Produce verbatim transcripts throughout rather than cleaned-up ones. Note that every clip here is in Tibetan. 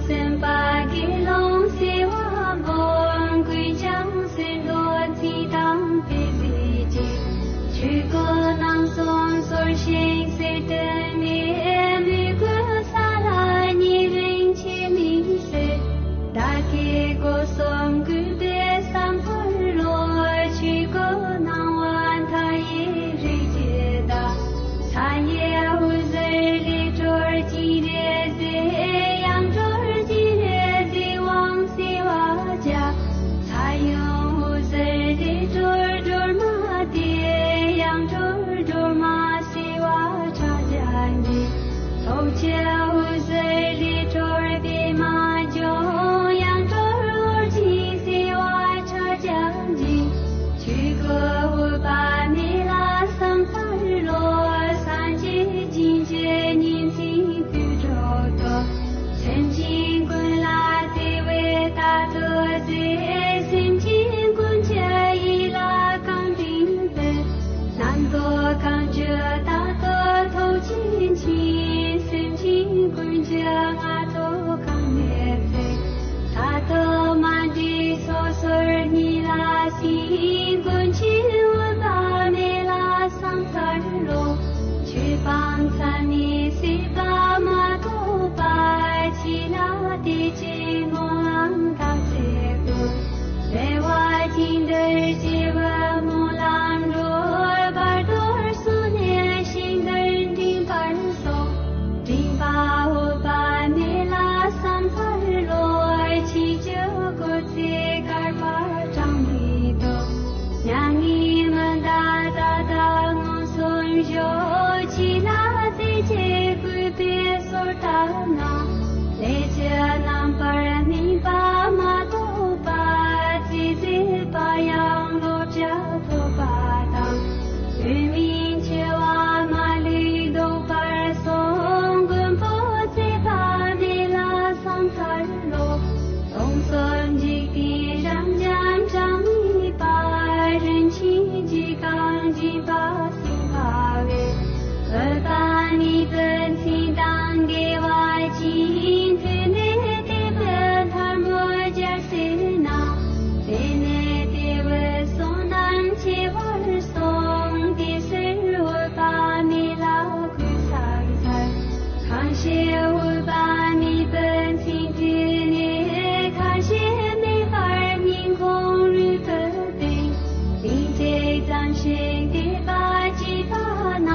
སེམས་དཔའ་དགེ་སློང་སེར་བ་སྦོམ། ཀུན་ཀྱང་སེམས་མདོ་ཚིག་དམ་པས་གཟིགས་ཀྱི། ཆོས་སྐུ་རྣམ་གསུམ་སོར་བཞེངས་གསེར་དུ་མེ། མོས་གུས་ས་ལ་ཉེ་རིང་ཆེ་མི་སྲིད། བདག་གིས་སྒོ་གསུམ་གུས་པས་བསམ་པར་སློབ། ཆོས་སྐུ་སྣང་བ་མཐའ་ཡས་རིགས་ཀྱི་བདག་ས་ཡི་འོད་ཟེར་ལས་སྤྲོ་བར་སྤྱན་རས་གཟིགས། ཡང་སྤྲུལ་སྤྱན་རས་གཟིགས་དབང་བྱེ་བ་བརྒྱ། ས་ཡོམ་འོད་ཟེར་ལས་སྤྲོ་སྒྲོལ་མ་སྟེ། ཡང་སྤྲུལ་སྒྲོལ་མ་བྱེ་བ་ཕྲག་བརྒྱ་འདི། ཚོགས་ཀྱི་འོད་ཟེར་ལས་སྤྲོ་པདྨ་འབྱུང་། ཡང་སྤྲུལ་ཨོ་རྒྱན་བྱེ་བ་ཕྲག་བརྒྱ་འདི། ཆོས་སྐུ་འོད་དཔག་མེད་ལ་བསམ་པར་སློབ། སངས་རྒྱས་བྱིན་གྱིས་བརྙས་ཚིག་དུད་འགྲོ་བཏུལ། སེམས་ཅན་ཀུན་ལ་བརྩེ་བས་ལྟ་སྟོན་མཛད། སེམས་ཅན་ཀུན་གྱི་ཡིད་ལ་གང་དྲན་པའི། རྣམ་རྟོག་གང་བྱུང་རྟག་ཏུ་ཐུགས་རྗེ་མཁྱེན། སེམས་ཅན་ཀུན་གྱི་སྔ་ཐོག་གང་མེད་པའི། ཐ་དད་མ་འདྲེས་སོ་སོར་གཉིས་ལ་ཕྱིན། ཀུན་མཁྱེན་འོད་དཔག་མེད་ལ་བསམ་པར་སློབ། ཆོས་སྤངས་མཚམས་མེད་སྲིད་པ་མ་རྟོགས་པ། ཕྱི་ལ་དེ་ཅི་སྨོན་ལམ་དག་ཚེ་དགོས། བདེ་བ་ཅན་དུ་སྐྱེ་བའི་སྨོན་ལམ་འགྲོ། བར་དོར་སོང་ནས་ཞིང་དུ་འདྲེན་པར་གསོལ། འདྲེན་པ་འོད་དཔག་མེད་ལ་བསམ་པར་སློབ། ཕྱིས་ཀྱི་སྐུ་ཚེ་བསྐལ་པ་གྲངས་མེད་དུ། མྱ་ངན་མི་འདའ་ད་ལྟ་མངོན་སུམ་བཞུགས། ཕྱི་ལ་སྲས་བཅས་གུས་པས་གསོལ་བཏབ་ན། ལས་ཀྱི་རྣམ་པར་སྨིན་པ་མ་རྟོགས་པ། ཚེ་ཟད་པ་ཡང་བློ་བྱ་ཐོབ་པ་དང་། དུས་མིན་འཆི་བ་མ་ལུས་ལྡོག་པར་གསུངས། མགོན་པོ་ཚེ་དཔག་མེད་ལ་བསམ་པར་སློབ། སྟོང་གསུམ་འཇིག་རྟེན་རབ་འབྱམས་གྲངས་མེད་པ། རིན་ཆེན་གྱི་གང་བཞིན་པ་སེམས་དཔའ་བས། འོད་དཔག་མེད་པའི་མཚན་དང་འགལ་བ་ཅན། ཐོས་ནས་དེ་བས་ཐལ་མོ་སྦྱར་ཟེར་ན། དེ་ནས་དེ་བས་བསོད་ནམས་ཆེ་བར་གསུངས། དེ་ཕྱིར་འོད་དཔག་མེད་ལ་གུས་ཕྱག་འཚལ། གང་ཞིག་འོད་དཔག་མེད་པའི་མཚན་ཐོས་ནས། ཁ་ཞེ་མེད་པར་སྙིང་ཁོང་རུས་སུ་གཏིང་། གཏིང་གཅིག་ཙམ་ཞིག་དད་པ་སྐྱེས་པ་ན།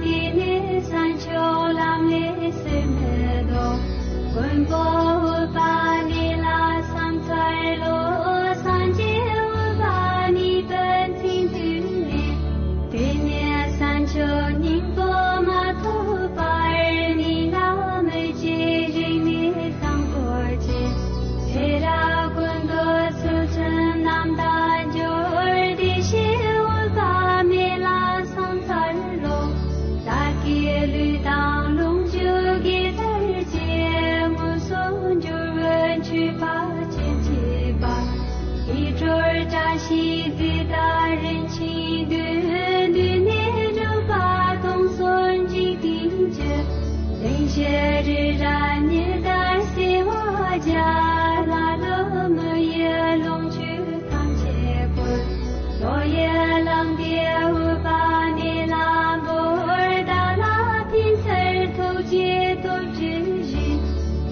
དེ་ནི་ས་མཆོག་ལམ་ལས་སུ་མི་ལྡོག། མགོན་པོ་འོད་དཔག་མེད་ལ་བསམ་འཚལ་ལོ། སངས་རྒྱས་འོད་དཔག་མེད་པའི་མཚན་ཐོས་ནས། དེ་ནས་ས་མཆོག་སྙིང་པོ་མ་ཐོབ་བར། གནས་ལ་མི་སྐྱེ་རིག་གནས་བཟང་པོ་ཆེ། ཚེ་རབས་ཀུན་ཏུ་ཚུལ་ཁྲིམས་རྣམ་དག་འབྱོར། དེ་ཕྱིར་འོད་དཔག་མེད་ལ་བསམ་འཚལ་ལོ། བདག་གི་ལུས་དང་ལོངས་སྤྱོད་དགེ་རྩར་བཅས། མངོན་སུམ་འབྱོར་བའི་མཆོད་པ་ཅི་མཆིས་པ། ཡིད་སྤྲུལ་བཀྲ་ཤིས་རྫས་དང་རིན་ཆེན་འདོད། འདོད་ནས་སྒྲུབ་པ་སྟོང་གསུམ་འཇིག་རྟེན་གྱི། གླིང་བཞི་རི་རབ་ཉི་ཟླ་བྱེ་བ་བརྒྱ། ལ་ལུ་མི་ཡི་ལོངས་སྤྱོད་ཐམས་ཅད་བཀོད། བློ་ཡི་ལམ་འདི་འོད་དཔག་མེད་ལ་འབུལ། བདག་ལ་ཕན་ཚུན་ཐུགས་རྗེས་སྟོབས་བསྐྱེད་བཞིན།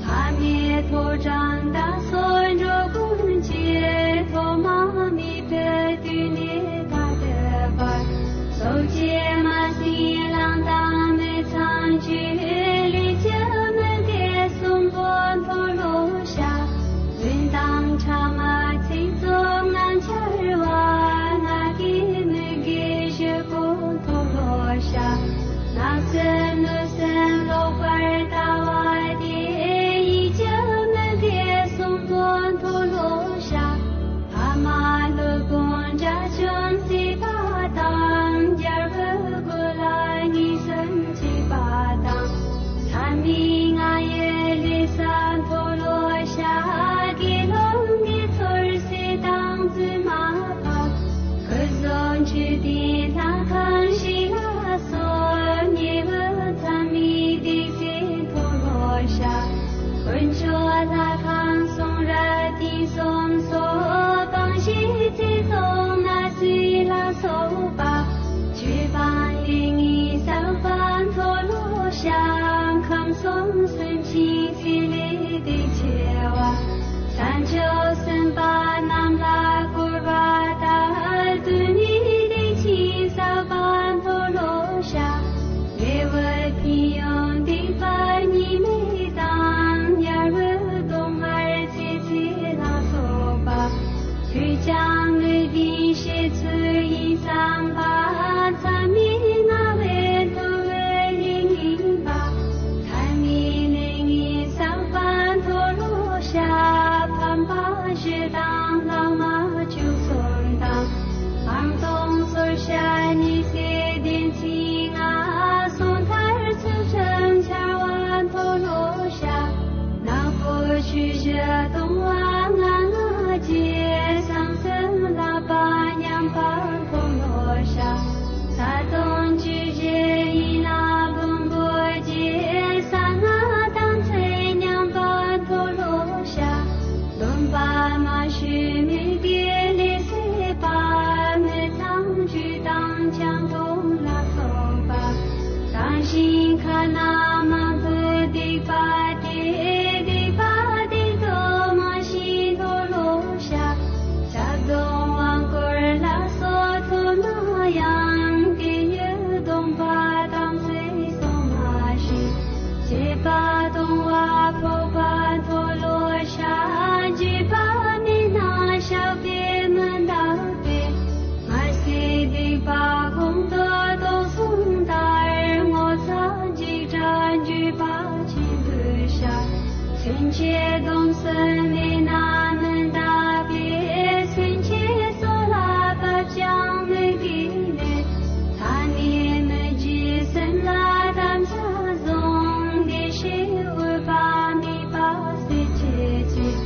ཐ་མལ་ཕོ་བྲང་དང་སོགས་འགྲོ་ཀུན་གྱི། ཐོག་མ་མེད་པའི་དུས་ནས་ད་ལྟའི་བར། སྲོག་གཅོད་མ་ཟིན་བླངས་དང་མི་ཚངས་སྤྱོད། ལས་ཀྱི་མི་དགེ་གསུམ་པོ་མཐོལ་ལོ་བཤགས། རྫུན་དང་ཕྲ་མ་ཚིག་རྩུབ་ངན་འཆར་བ། ང་རྒྱལ་མི་དགེ་བཅུ་པོ་མཐོལ་ལོ་བཤགས། བརྣབ་སེམས་གནོད་སེམས་ལོག་པར་ལྟ་བ་སྟེ། ཡིད་ཀྱི་མི་དགེ་གསུམ་པོ་མཐོལ་ ལྷ་ཁང་གསུང་རབ་དུས་གསུམ་སོགས་སྤང་བྱའི་ཚེ་སྲོག་སྨྲ་བརྗོད་ལ་སོགས་པ། ཆོས་སྤང་ལས་ངན་བསགས་པ་མཐོལ་ལོ་བཤགས། ཁམས་གསུམ་སེམས་ཅན་ཚེ་ལས་འདས་ཕྱིར་བ། དལ་འབྱོར་སེམས་དཔའ་རྣམས་ལ་བསྐོར་བ་ལྟར། སྡུག་བསྔལ་སྡིག་ཅན་བསགས་པ་མཐོལ་ལོ་བཤགས། བདེ་བའི་ཕན་ཡོན་སྡིག་པ་གཉིས་མེད་དང་། དམྱལ་བའི་སྡུག་བསྔལ་ཚེ་ཚད་ལ་སོགས་པ། ཐོས་ཀྱང་ལུས་ལྡན་ཤེས་ཚོལ་ཡིན་བསམ་པ། མཚམས་མེད་ལྔ་པའི་ཐུབ་པའི་ལས་ངན་པ། ཐ་མལ་ལས་ངན་བསགས་པ་མཐོལ་ལོ་བཤགས། ཕམ་པ་བཞི་དང་ལྷག་མ་བཅུ་གསུམ་དང་། སྤང་ལྟུང་སོར་བཤགས་ཉེས་སེལ་བདེན་ཚིག་ལྔ། སོ་ཐར་ཚུལ་ཁྲིམས་འཆལ་བ་མཐོལ་ལོ་བཤགས། ནག་པོ་ཆོས་བཞི་ལྟུང་བ་ལྔ་ལྔ་བཅས། བསམ་གསུམ་བསླབ་པ་ཉམས་པ་མཐོལ་ལོ་བཤགས། བཟའ་བཏུང་བཅུ་བཞི་ཡིན་ལ་བུམ་པ་བརྒྱད། གསང་སྔགས་དམ་ཚིག་ཉམས་པ་མཐོལ་ལོ་བཤགས། སྡོམ་པ་མ་ཞུས་མི་དགེ་ལས་བྱེད་པ། མི་ཚངས་སྤྱོད་དང་ཆང་འཐུང་ལ་སོགས་པ། བཟང་ཞིང་ཁ་ན་མ་ཐོ་སྡིག་པ་སྟེ། སྡིག་པ་སྡིག་ཏོ་མ་ཞིག་མཐོལ་ལོ་བཤགས། ཞབས་དུང་དབང་བསྐུར་ལ་སོགས་ཐོབ་ན་ཡང་། དེ་ཡི་སྡོམ་པ་དམ་ཚིག་སྲུང་མ་ཞིག། བྱེད་པ་ལྟུང་བ་ཕོག་པ་མཐོལ་ལོ་བཤགས། བརྗེད་པ་མེད་ན་བཤགས་པས་མི་འདག་པས། མ་བྱས་སྡིག་པ་གོང་དུ་དོགས་ཟོན་ལྟར། ངོ་ཚ་འཇིགས་སྐྲག་འགྱོད་པ་ཆེན་པོས་བཤགས། སེམས་ཅན་སྡོམ་སེམས་མེད་ན་མི་འདག་པས། སེམས་ཅན་སྲོག་ལ་བབ་ཀྱང་མི་དགེ་ལས། ཐ་སྙད་མི་བརྗེད་སེམས་ལ་དམ་བཅའ་བཟུང་། བདེ་གཤེགས་འོད་དཔག་མེད་པ་སྲས་བཅས་ཀྱིས།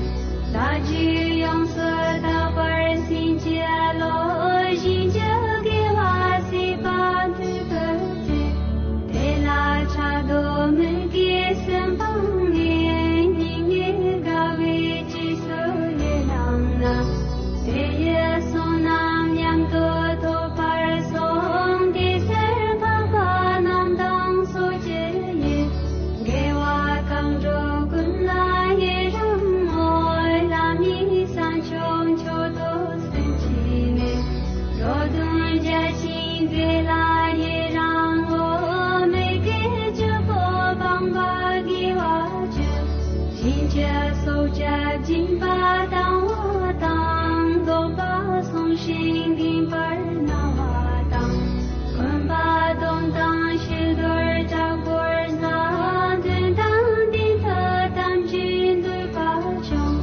ལྷ་རྒྱུད་ཡོངས་སུ་དག་པར་བྱིན་གྱིས་རློབས། གཞན་གྱི་དགེ་བ་སྲིད་པ་མཐོལ་གྱུར་ཚེ། དེ་ལ་ཕྲག་དོག་མི་དགེ་གསུམ་སྤངས་ནས། སྙིང་ནས་དགའ་བའི་རྗེས་སུ་ཡི་རང་ན། དེ་ཡི་བསོད་ནམས་མཉམ་དུ་ཐོབ་པར་སོམས། དེ་ཕྱིར་འཕགས་པ་རྣམས་དང་ཚོགས་ཀྱི་ཡིད། དགེ་བ་གང་སྒྲུབ་ཀུན་ལ་ཡི་རང་ངོ་། ལྷ་མིའི་ས་མཆོག་མཆོག་ཏུ་སེམས་བསྐྱེད་ནས། འགྲོ་དོན་བརྒྱ་བྱིན་མཛད་ལ་ཡི་རང་ངོ་། མི་དགེ་བཅུ་པོ་སྤངས་པ་དགེ་བ་བཅུ། བྱིན་གྱིས་གསོག་བྱ་སྦྱིན་པ་དང་བ་དང་། བཟློག་པ་བསྲུང་ཞིང་བསྒྲིམ་པར་གནང་བ་དང་། འཁོན་པ་སྡོམ་དང་ཕྱི་དོར་དྲག་པོར་བཟའ། འདོན་དང་བདེན་མཐའ་དམ་ཚིག་འདོད་པ་ཆུང་།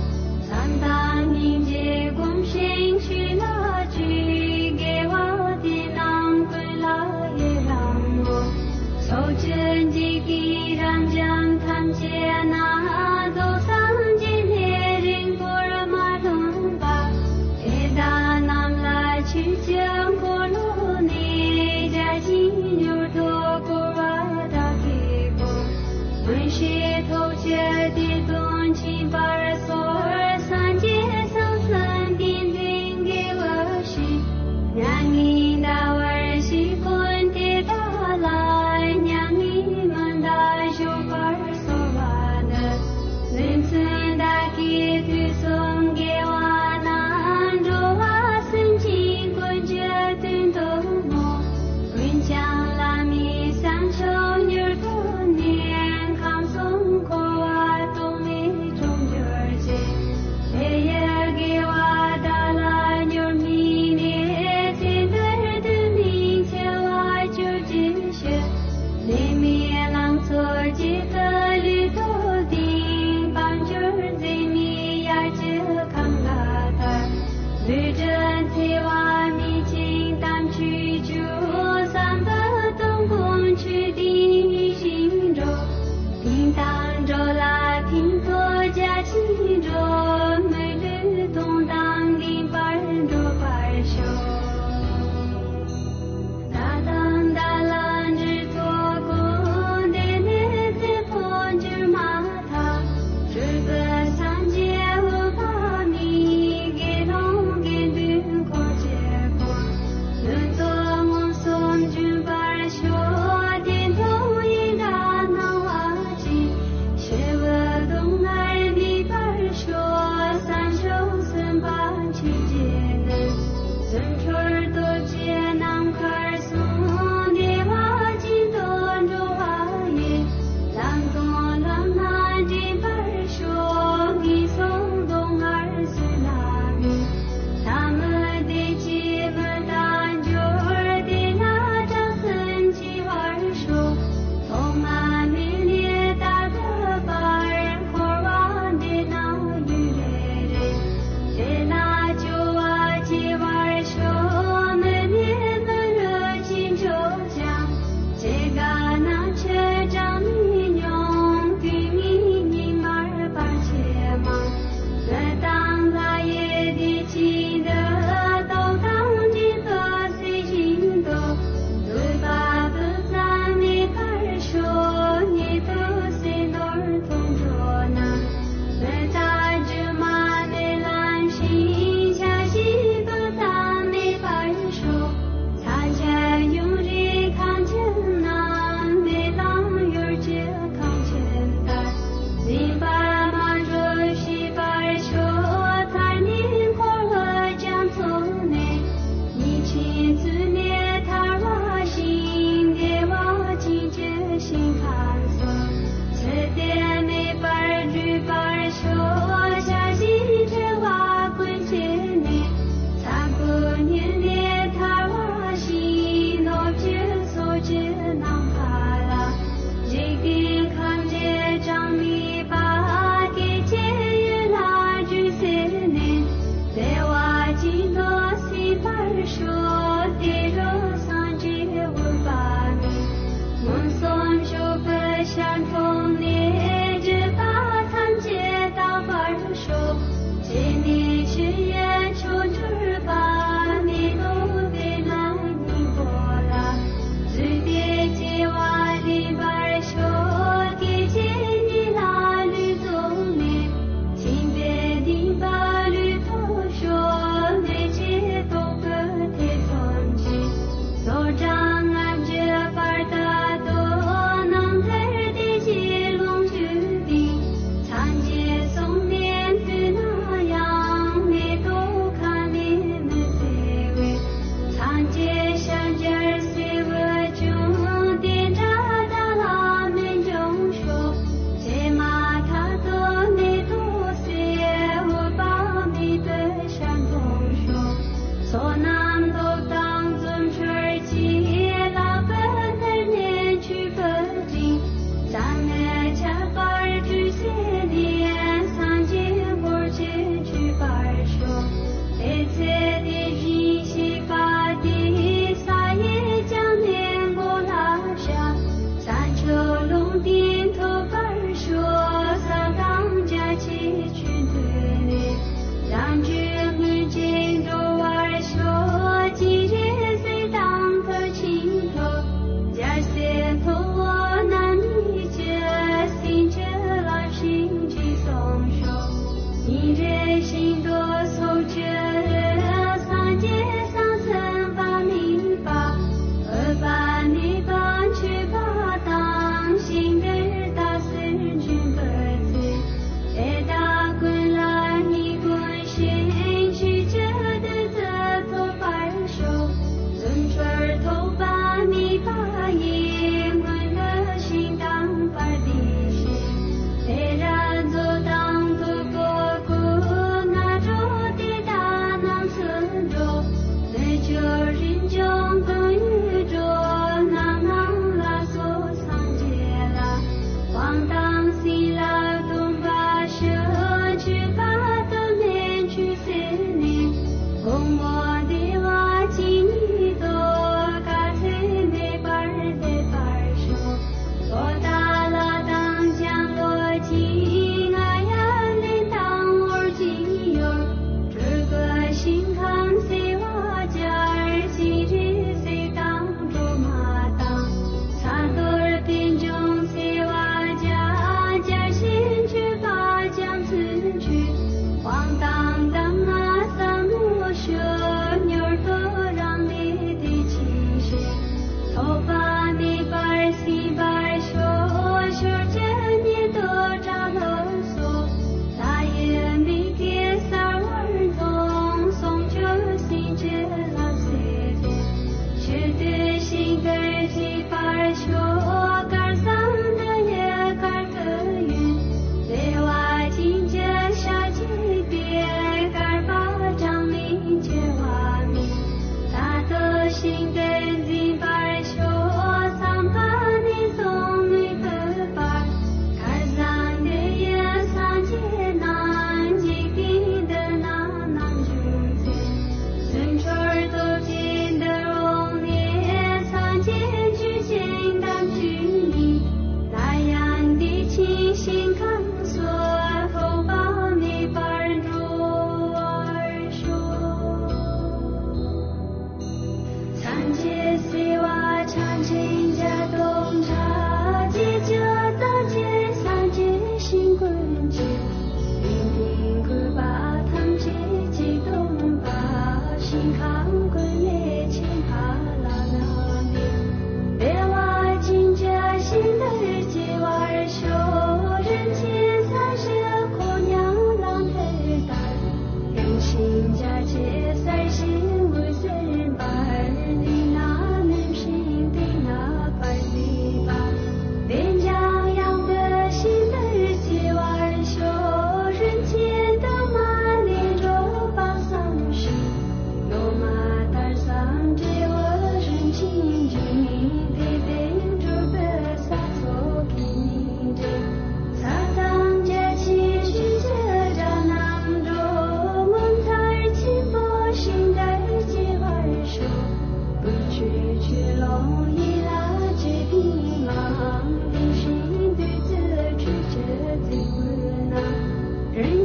བསམ་དང་སྙིང་རྗེ་སྒོམ་ཞིང་ཆོས་ལ་སྤྱོད། དགེ་བ་འདི་རྣམས་ཀུན་ལ་ཡི་རང་ངོ་། ཕྱོགས་བཅུའི་འཇིག་རྟེན་རབ་འབྱམས་ཐམས་ཅད་ན། རྫོགས་སངས་རྒྱས་ནས་རིང་པོར་མ་ལོན་པ། དེ་དག་རྣམས་ལ་ཆོས་ཀྱི་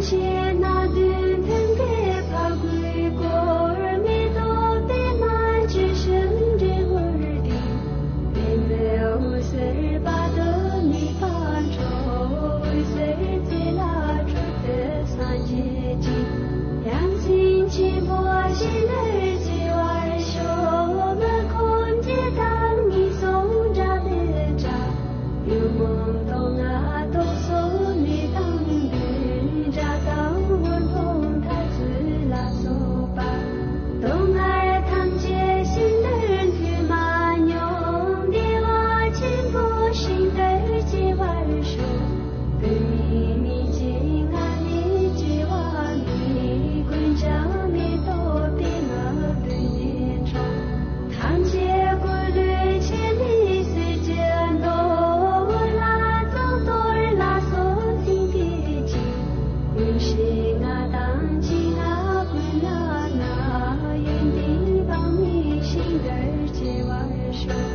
ཆེ་ན་དུས་མཐུན་དགེ་ཕ་གུའི་སྐོར། མེ་ཏོག་པད་མ་ཇི་བཞིན་འབྲས་བུར་ལྡན། པད་མའི་འོད་ཟེར་བ་དུ་མའི་པང་འགྲོ། འོད་ཟེར་རྩེ་ལ་འཕྲོ་མཐུད་སངས་རྒྱས་ཀྱི། ཡང་སེམས་ཆེན་པོ་ཞིག་འདིར་སྐྱེ་བར་ཤོག། མི་ཁོམ་གྱི་དང་ངེས་སོང་འདྲ་མི་འདྲ། ཉོན་མོངས་དུག་ལྔ་དུག་གསུམ་ནད་དང་ལྡན། དགྲ་དང་དབུལ་ཕོངས་འཐབ་རྩོད་ལ་སོགས་པ། སྡུག་བསྔལ་ཐམས་ཅད་ཞིང་འདིར་མཐུ་མ་མྱོང་། བདེ་བ་ཆེན་པོ་ཞིང་འདིར་སྐྱེ་བར་ཤོག། བུད་མེད་མི་ཆེན་ང་ནི་སྐྱེ་བ་མེད། ཀུན་ཀྱང་མེ་ཏོག་པད་མ་འབུལ་ནས་འཁྲུངས། ཐམས་ཅད་སྐུ་ལུས་ཆེ་ལས་ཟིལ་གྱིས་འདོར། ལྷ་ཙོང་གཏོར་ལ་སོགས་མཚན་དཔེ་གྱིས། མངོན་ཤེས་ལྔ་དང་ཅི་ལྔ་ཀུན་ལ་བསྔགས། ཡོན་ཏན་དཔག་མེད་ཞིང་འདིར་སྐྱེ་བར་ཤོག།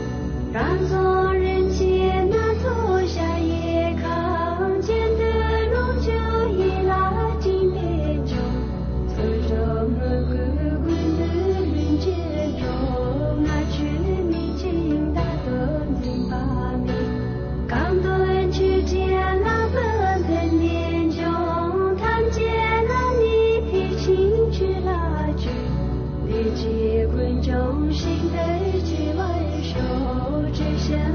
རང་བྱུང་རིན་ཆེན་སྣ་ཚོགས་ཞལ་གྱིས་ཁང་། གཅེར་འདོན་ལོངས་སྤྱོད་ཡིད་ལ་སྤྲིན་པས་འཇོམས། ཚུལ་ཁྲིམས་མོས་གུས་ཀུན་འདུས་ལྷུན་གྱིས་གྲུབ། ལྔ་མཆོད་མེ་ཆེན་དག་ཏུ་འཛིན་པ་མེད། གང་འདོད་མཆོད་སྤྲིན་ལ་བུམ་འཕེལ་ནས་འབྱུང་། ཐམས་ཅད་བླ་མེད་ཐེག་ཆེན་ཆོས་ལ་སྤྱོད། ལས་ཀྱི་ཀུན་འབྱུང་ཞིང་དུ་སྐྱེ་བར་ཤོག། ཇི་བཞིན་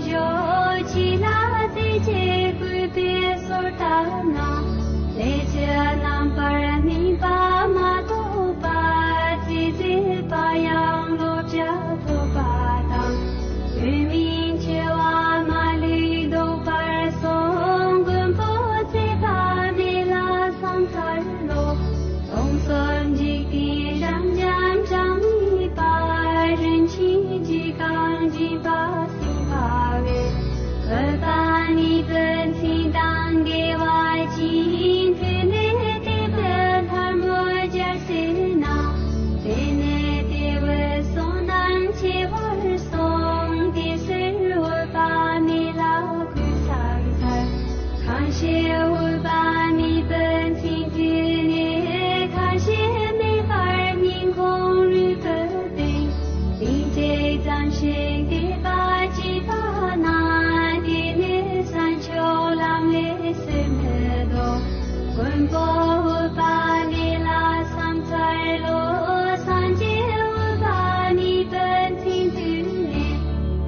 ཞོ་ཆི་ལ་ཙི་ཅེ་གུས་པས་གསོལ་ལྟར་ན། ལས་ཀྱི་རྣམ་པར་སྨིན་པ་མ་གཏོགས་པ། ཙི་ཙི་པ་ཡང་བློ་བྱ་ཐོབ་པ་དང་། དུས་མིན་འཆི་བ་མ་ལུས་ལྡོག་པར་གསུངས། མགོན་པོ་ཙི་པ་མེ་ལ་སོང་ཚར་ལོ། སྟོང་གསུམ་འཇིག་རྟེན་རབ་འབྱམས་གྲངས་མེད་པ། རིན་ཆེན་གྱི་རྐང་འཇིགས་པ་སྲིད་པ་བས། བོད་པ་ནི་བུ་མཚན་དང་འགལ་བ་ཅན། དུས་ནས་དེ་བས་ལྷ་མོ་རྒྱལ་སྲིད་ན། དེ་ནས་དེ་བས་བསོད་ནམས་ཆེ་བར་སོང་། དེ་ཕྱིར་འོད་དཔག་མེད་ལ་གུས་ཕྱག་འཚལ། གང་ཞིག་འོད་དཔག་མེད་པའི་མཚན་ཐོས་ནས། ཁ་ཞེ་མེད་པར་སྙིང་ཁོང་རུས་པའི་གཏིང་། གཏིང་གཅིག་ཙམ་ཞིག་དད་པ་སྐྱེས་པ་ན། དེ་ནས་སངས་རྒྱས་ལམ་ལས་སེམས་མི་ལྡོག། མགོན་པོ་འོད་དཔག་མེད་ལ་སོང་ཚར་ལོ། སངས་རྒྱས་འོད་དཔག་མེད་པའི་མཚན་ཐོས་ནས།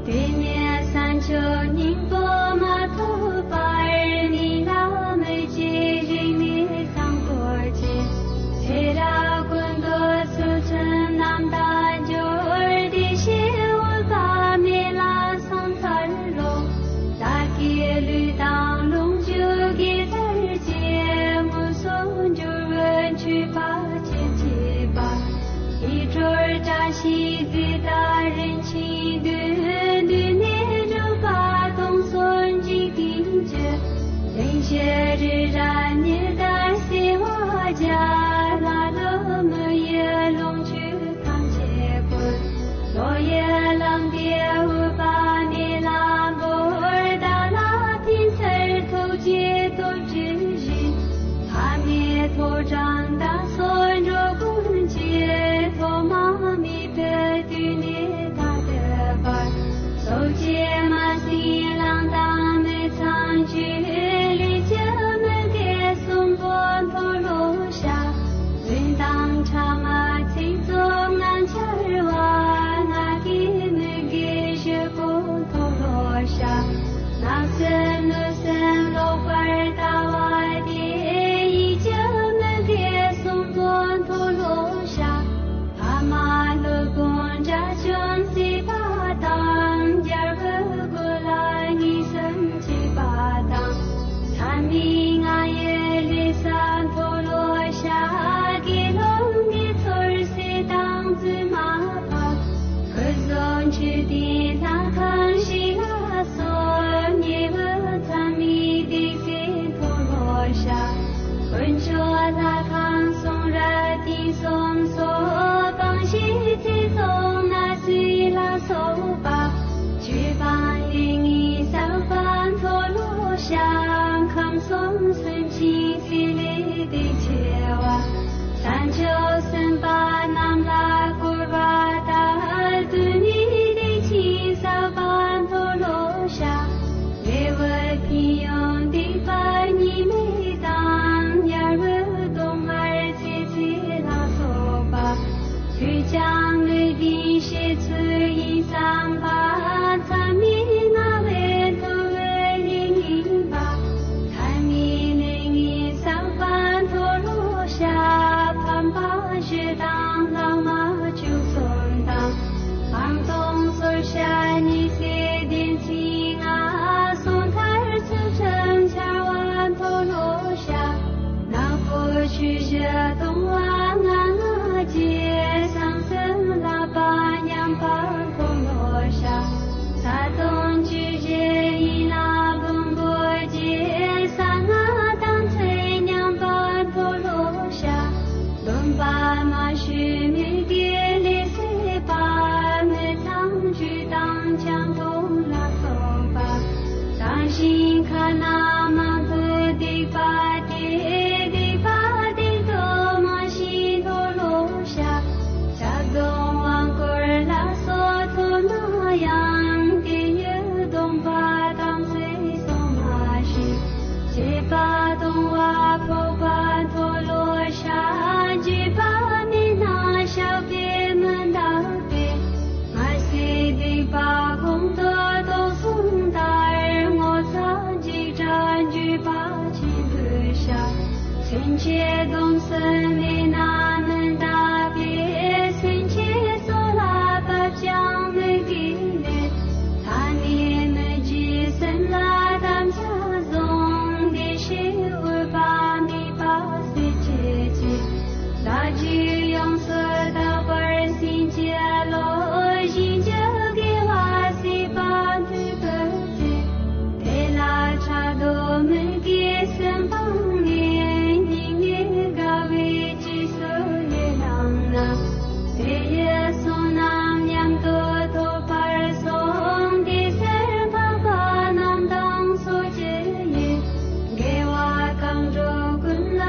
དེ་ནས་སངས་རྒྱས་སྙིང་པོ་མ་ཐོབ་བར། ནད་ལ་མི་བརྗེད་རིག་གནས་བཟང་པོ་ཅན། ཚེ་རབས་ཀུན་ཏུ་ཚུལ་ཁྲིམས་རྣམ་དག་འབྱོར། དེ་ཕྱིར་འོད་དཔག་མེད་ལ་སོང་ཚར་ལོ། བདག་གི་ལུས་དང་ལོངས་སྤྱོད་དགེ་རྩར་བཅས། མངོན་སུམ་འབྱོར་བའི་མཆོད་པ་ཅི་མཆིས་པ། ཡིད་འཕྲོག་བཀྲ་ཤིས་རྫས་དང་རིན་ཆེན་འདུས། འདུས་ནས་སྒྲུབ་པ་སྟོང་གསུམ་འཇིག་རྟེན་གྱི། གླིང་བཞི་རི་རབ་ཉི་ཟླ་བྱེ་བ་བརྒྱ། ལྷ་ཀླུ་མི་ཡི་ལོངས་སྤྱོད་ཐམས་ཅད་བཀོད། ལོ་ཡི་ལམ་འདི་འོད་དཔག་མེད་ལ་འབུལ། བདག་ལ་ཕན་ཕྱིར་ཐུགས་རྗེའི་སྟོབས་བསྐྱེད་བཞིན། ཕ་མའི་ཐོག་དྲངས་བདག་སོགས་འགྲོ་ཀུན་གྱི། ཐོག་མ་མེད་པའི་དུས་ནས་ད་ལྟའི་བར། སྲོག་གཅོད་མ་ཟིན་བླངས་དང་མི་ཚངས་སྤྱོད། ལས་ཀྱི་མི་དགེ་གསུམ་པོ་མཐོལ་ལོ་བཤགས། རྫུན་དང་ཕྲ་མ་ཚིག་རྩུབ་ངན་འཆར་བ། ང་རྒྱལ་མི་དགེ་བཞི་པོ་མཐོལ་ལོ་བཤགས། བརྣབ་སེམས་གནོད་སེམས་ལོག་པར་ལྟ་བ་སྟེ། ཡིད་ཀྱི་མི་དགེ་གསུམ་པོ་མཐོལ་ལོ་བཤགས། ཕ་མ་སློབ་དཔོན་དགྲ་བཅོམ་སྲིད་པ་དང་། རྒྱལ་པོའི་སྐུ་ལ་ངན་སེམས་བྱེད་པ་དང་། ལྷ་མིན་ང་ཡི་ལས་བསགས་མཐོལ་ལོ་བཤགས། དགེ་སློང་དགེ་ཚུལ་བྱས་དང་བཙུན་མ་འཕགས། ཁུ་བཟོ་མཆོད་རྟེན་ལྷ་ཁང་ཞིང་ལ་སོགས། ཉེ་བའི་མཚམས་མེད་སྡིག་སེལ་མཐོལ་ལོ་བཤགས། དཀོན་མཆོག་ལྷ་ཁང་གསུང་རབ་སྟེང་གསུམ་སོགས། སྤང་བྱའི་ཚེ་བསོད་ནམས་ཚུལ་ལ་སོགས་པ། ཆོས་སྤངས་ལས་ངན་བསགས་པ་མཐོལ་ལོ་བཤགས། ཁམས་གསུམ་སེམས་ཅན་སྲེད་ལས་སྡིག་ཆེ་བ། བྱང་ཆུབ་སེམས་དཔའ་རྣམས་ལ་བསྐོར་བ་ལྟར། སྡུག་བསྔལ་སྡིག་ཆེན་བསགས་པ་མཐོལ་ལོ་བཤགས། དགེ་བའི་ཕན་ཡོན་སྡིག་པ་གཉིས་མེད་དང་། དམྱལ་བའི་སྡུག་བསྔལ་ཚེ་ཚད་ལ་སོགས་པ། ཆོས་ཀྱང་ལུས་ལྡན་ཤེས་ཚུལ་ཡིན་བསམ་པ། མཚམས་མེད་ལྔ་བས་མཐོ་བའི་ཡིད་ངན་པ། ཐ་མལ་ལས་ངན་བསགས་པ་མཐོལ་ལོ་བཤགས། ཕམ་པ་བཞི་དང་ ཆེ་སྡོམ་སུ་མེད་ན་མི་འདའ་བའི། སེམས་ཅན་སོགས་ལ་བབ་ཀྱང་མི་དགེ་ལས། ཐ་སྙད་མི་བརྗེད་སེམས་ལ་དམ་བཅའ་བཟུང་། བདེ་གཤེགས་འོད་དཔག་མེད་པ་སྲས་བཅས་ཀྱིས། ལྷ་རྒྱུད་ཡོངས་སུ་དག་པར་བྱིན་གྱིས་རློབས། གཤིན་རྗེ་དགེ་བ་སྲིད་པ་མཐོང་གི་ཚེ། དེ་ལ་ཕྲག་དོག་མི་དགེ་གསུམ་སྤངས་ནས། སྙིང་ནས་དགའ་བའི་རྗེས་སུ་ཡི་རང་ན། དེ་ཡི་བསོད་ནམས་མཉམ་དུ་ཐོབ་པར་སོམས། དེ་ཚེ་འཕགས་པ་རྣམས་དང་ཚོགས་ཀྱི་དགེ་བ་གང་བསྒྲུབས་ཀུན་ལ་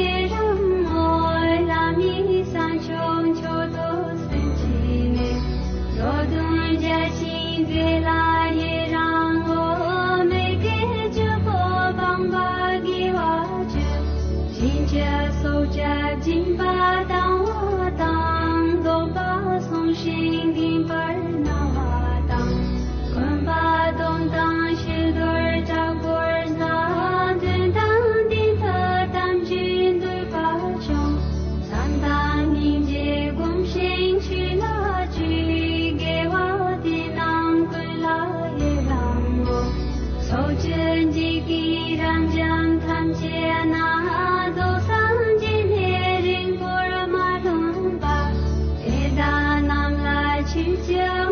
ཡི་རང་ངོ་། ལྷ་མིའི་ས་མཆོག་མཆོག་ཏུ་སེམས་བསྐྱེད་ནས། འགྲོ་དོན་རྒྱ་ཆེན་མཛད་ལ་ཡི་རང་ངོ་། མི་དགེ་བཅུ་པོ་སྤངས་པ་དགེ་བ་བཅུ། ཕྱིན་ཅི་སོགས་བཅུ་སྦྱིན་པ་དང་བ་དང་། བཟློག་པ་བསྲུང་ཞིང་བསྟིམ་པར་གནང་བ་དང་། འཁོན་པ་སྡོམ་དང་ཕྱི་དོར་དྲག་པོར་བཟའ། འདོན་དང་ལྡན་དུ་དམ་ཆོས་འདུལ་བ་སྦྱོང་། བསམ་དང་སྙིང་རྗེ་བསྒོམ་ཞིང་ཆོས་ལ་སྤྱོད། དགེ་བ་དེ་རྣམས་ཀུན་ལ་ཡི་རང་ངོ་། ཚོགས་ཀྱི་འཇིག་རྟེན་རབ་འབྱམས་ཐམས་ཅད་ན། རྫོགས་སངས་རྒྱས་ནས་རིང་པོར་མ་ལོན་པ། དེ་དག་རྣམས་ལ་ཆོས་ཀྱི་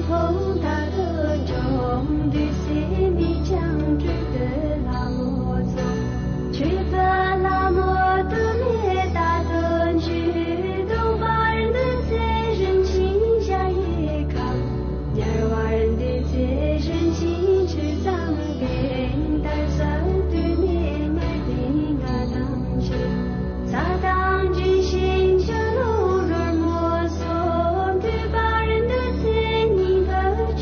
ཁོང་དག་ཏུ་འབྱོངས་འདུས་སའི་མི་ཀྱང་སྤྲུལ་པའི་ལྷ་མོ་ཚོགས། སྤྲུལ་པའི་ལྷ་མོ་དུ་མས་དག་ཏུ་འཇུས། སྟོང་པར་འདུས་ཚེ་རིན་ཆེན་ཞྭ་ཡི་ཁབ། ཉར་བར་འདུས་ཚེ་རིན་ཆེན་ཆུ་གཙང་པས། དར་ཟབ་དུ་མས་དམར་ལྡན་ང་དང་མཆོད། ས་དང་ལྗོན་ཤིང་ཆུ་ཀླུང་རོལ་མོ་སོགས། འདུས་པར་འདུས་ཚེ་སྙིང་གར་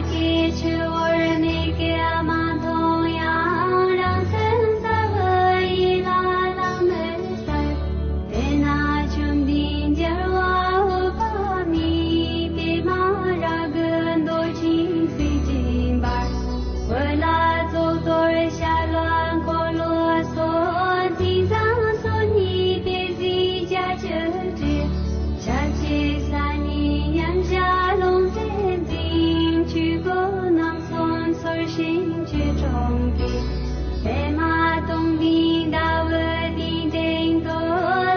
སྐྱེ་འཆི་བར་མི་སྐྱེ་མ་མཐོང་ཡང་། རང་སེམས་ཟབ་བོ་ཡིད་ལ་ལམ་མེར་གསལ། དེ་ན་བཅོམ་ལྡན་རྒྱལ་བ་འོད་དཔག་མེད། པདྨ་རཱ་གའི་མདོག་ཅན་གཟི་བརྗིད་འབར། འོད་ལ་རྫོགས་གཏོར་ཞལ་ལ་འཁོར་ལོ་སོགས། མཚན་བཟང་སོ་གཉིས་པའི་གཟི་བརྗིད་བྲི། ཞལ་གཅིག་གསལ་གཉིས་མཉམ་གཞག་ལྷུང་བཟེད་འཛིན། ཆོས་སྐུ་རྣམ་གསུམ་ཚུལ་བཞིན་ཆོས་སྐྱོང་གིས། པདྨ་སྟོང་པའི་ཟླ་འོད་སྟེང་སྟེང་དུ།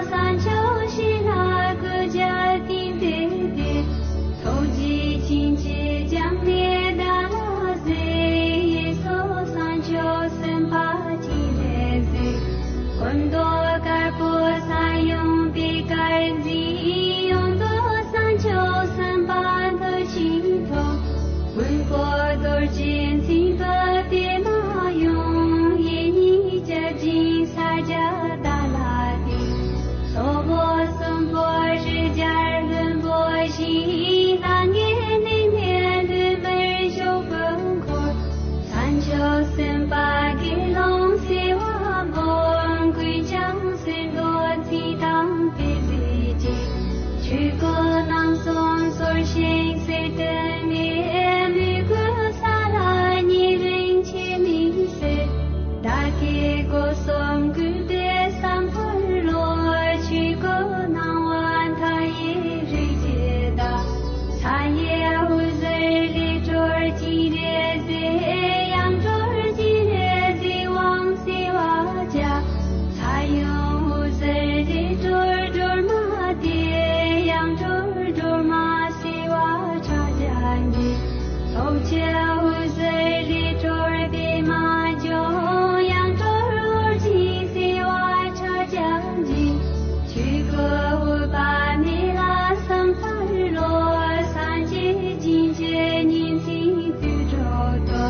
གསང་མཆོག་གཞི་ལ་སྐུ་བཞད་སྟེང་དུ་བསྡུས། ཐུགས་རྗེ་བྱིན་གྱིས་བརྒྱན་ནས་བདག་ལ་གཟིགས། གཡས་སུ་གསང་མཆོག་སེམས་དཔའ་ཅི་རིགས་གཟིགས། སྐུ་མདོག་དཀར་པོ་ས་ཡོམ་པའི་གར་འཛིན། གཡོན་དུ་གསང་མཆོག་སེམས་དཔའ་མཐུ་ཆེན་ཐོབ། མགོན་པོ་རྡོ་རྗེ་འཛིན་པ་པདྨ་ཡུམ། གཡས་གཉིས་བརྒྱ་བྱིན་ས་བརྒྱ་བདག་ལ་བསྟིམ། སོག་པོ་གསུམ་པོ་རི་རྒྱལ་ལྷུན་པོ་བཞིན། ལྷང་ངེ་གནས་ནས་ལྷུན་པོར་ཕྱོགས་ཀུན་འཁོར། གསང་མཆོག་སེམས་དཔའ་དགེ་སློང་བྱེ་བ་སྤོས། ཀུན་ཀྱང་གསོན་པོ་མཚན་དང་དཔེས་གཟིགས་ཤིང་། ཆོས་སྐུ་རྣམ་གསུམ་ཚུལ་བཞིན་གསལ་སྟོན་ནས། མོས་གུས་ས་ལ་ཉེ་རིང་ཆེ་མི་སྲིད། བདག་གི་སྒོ་གསུམ་གུས་པས་བསམ་འཁོར་ལོ། ཆོས་སྐུ་སྣང་བ་མཐའ་ཡས་རིགས་བརྒྱུད་བདག། མཐའ་ཡས་འོད་ཟེར་ལས་གྲོལ་སྤྱན་རས་གཟིགས། ཡང་གྲོལ་སྤྱན་རས་གཟིགས་དབང་བྱེ་བ་བརྒྱ། མཐའ་ཡས་འོད་ཟེར་ལས་གྲོལ་སྒྲོལ་མ་སྟེ། ཡང་གྲོལ་སྒྲོལ་མ་བྱེ་བ་ཕྲག་བརྒྱ་འདས། ཐོབ་བྱ་འོད་ཟེར་ལས་གྲོལ་པདྨ་འབྱུང་། ཡང་གྲོལ་འོད་ཆེན་བྱེ་བ་ཕྲག་བརྒྱ་འདས། ཆོས་སྐུ་འོད་དཔག་མེད་ལ་བསམ་འཁོར་ལོ། སངས་རྒྱས་བྱིན་གྱིས་ཉིན་མཚན་དུས་དྲུག་ཏུ།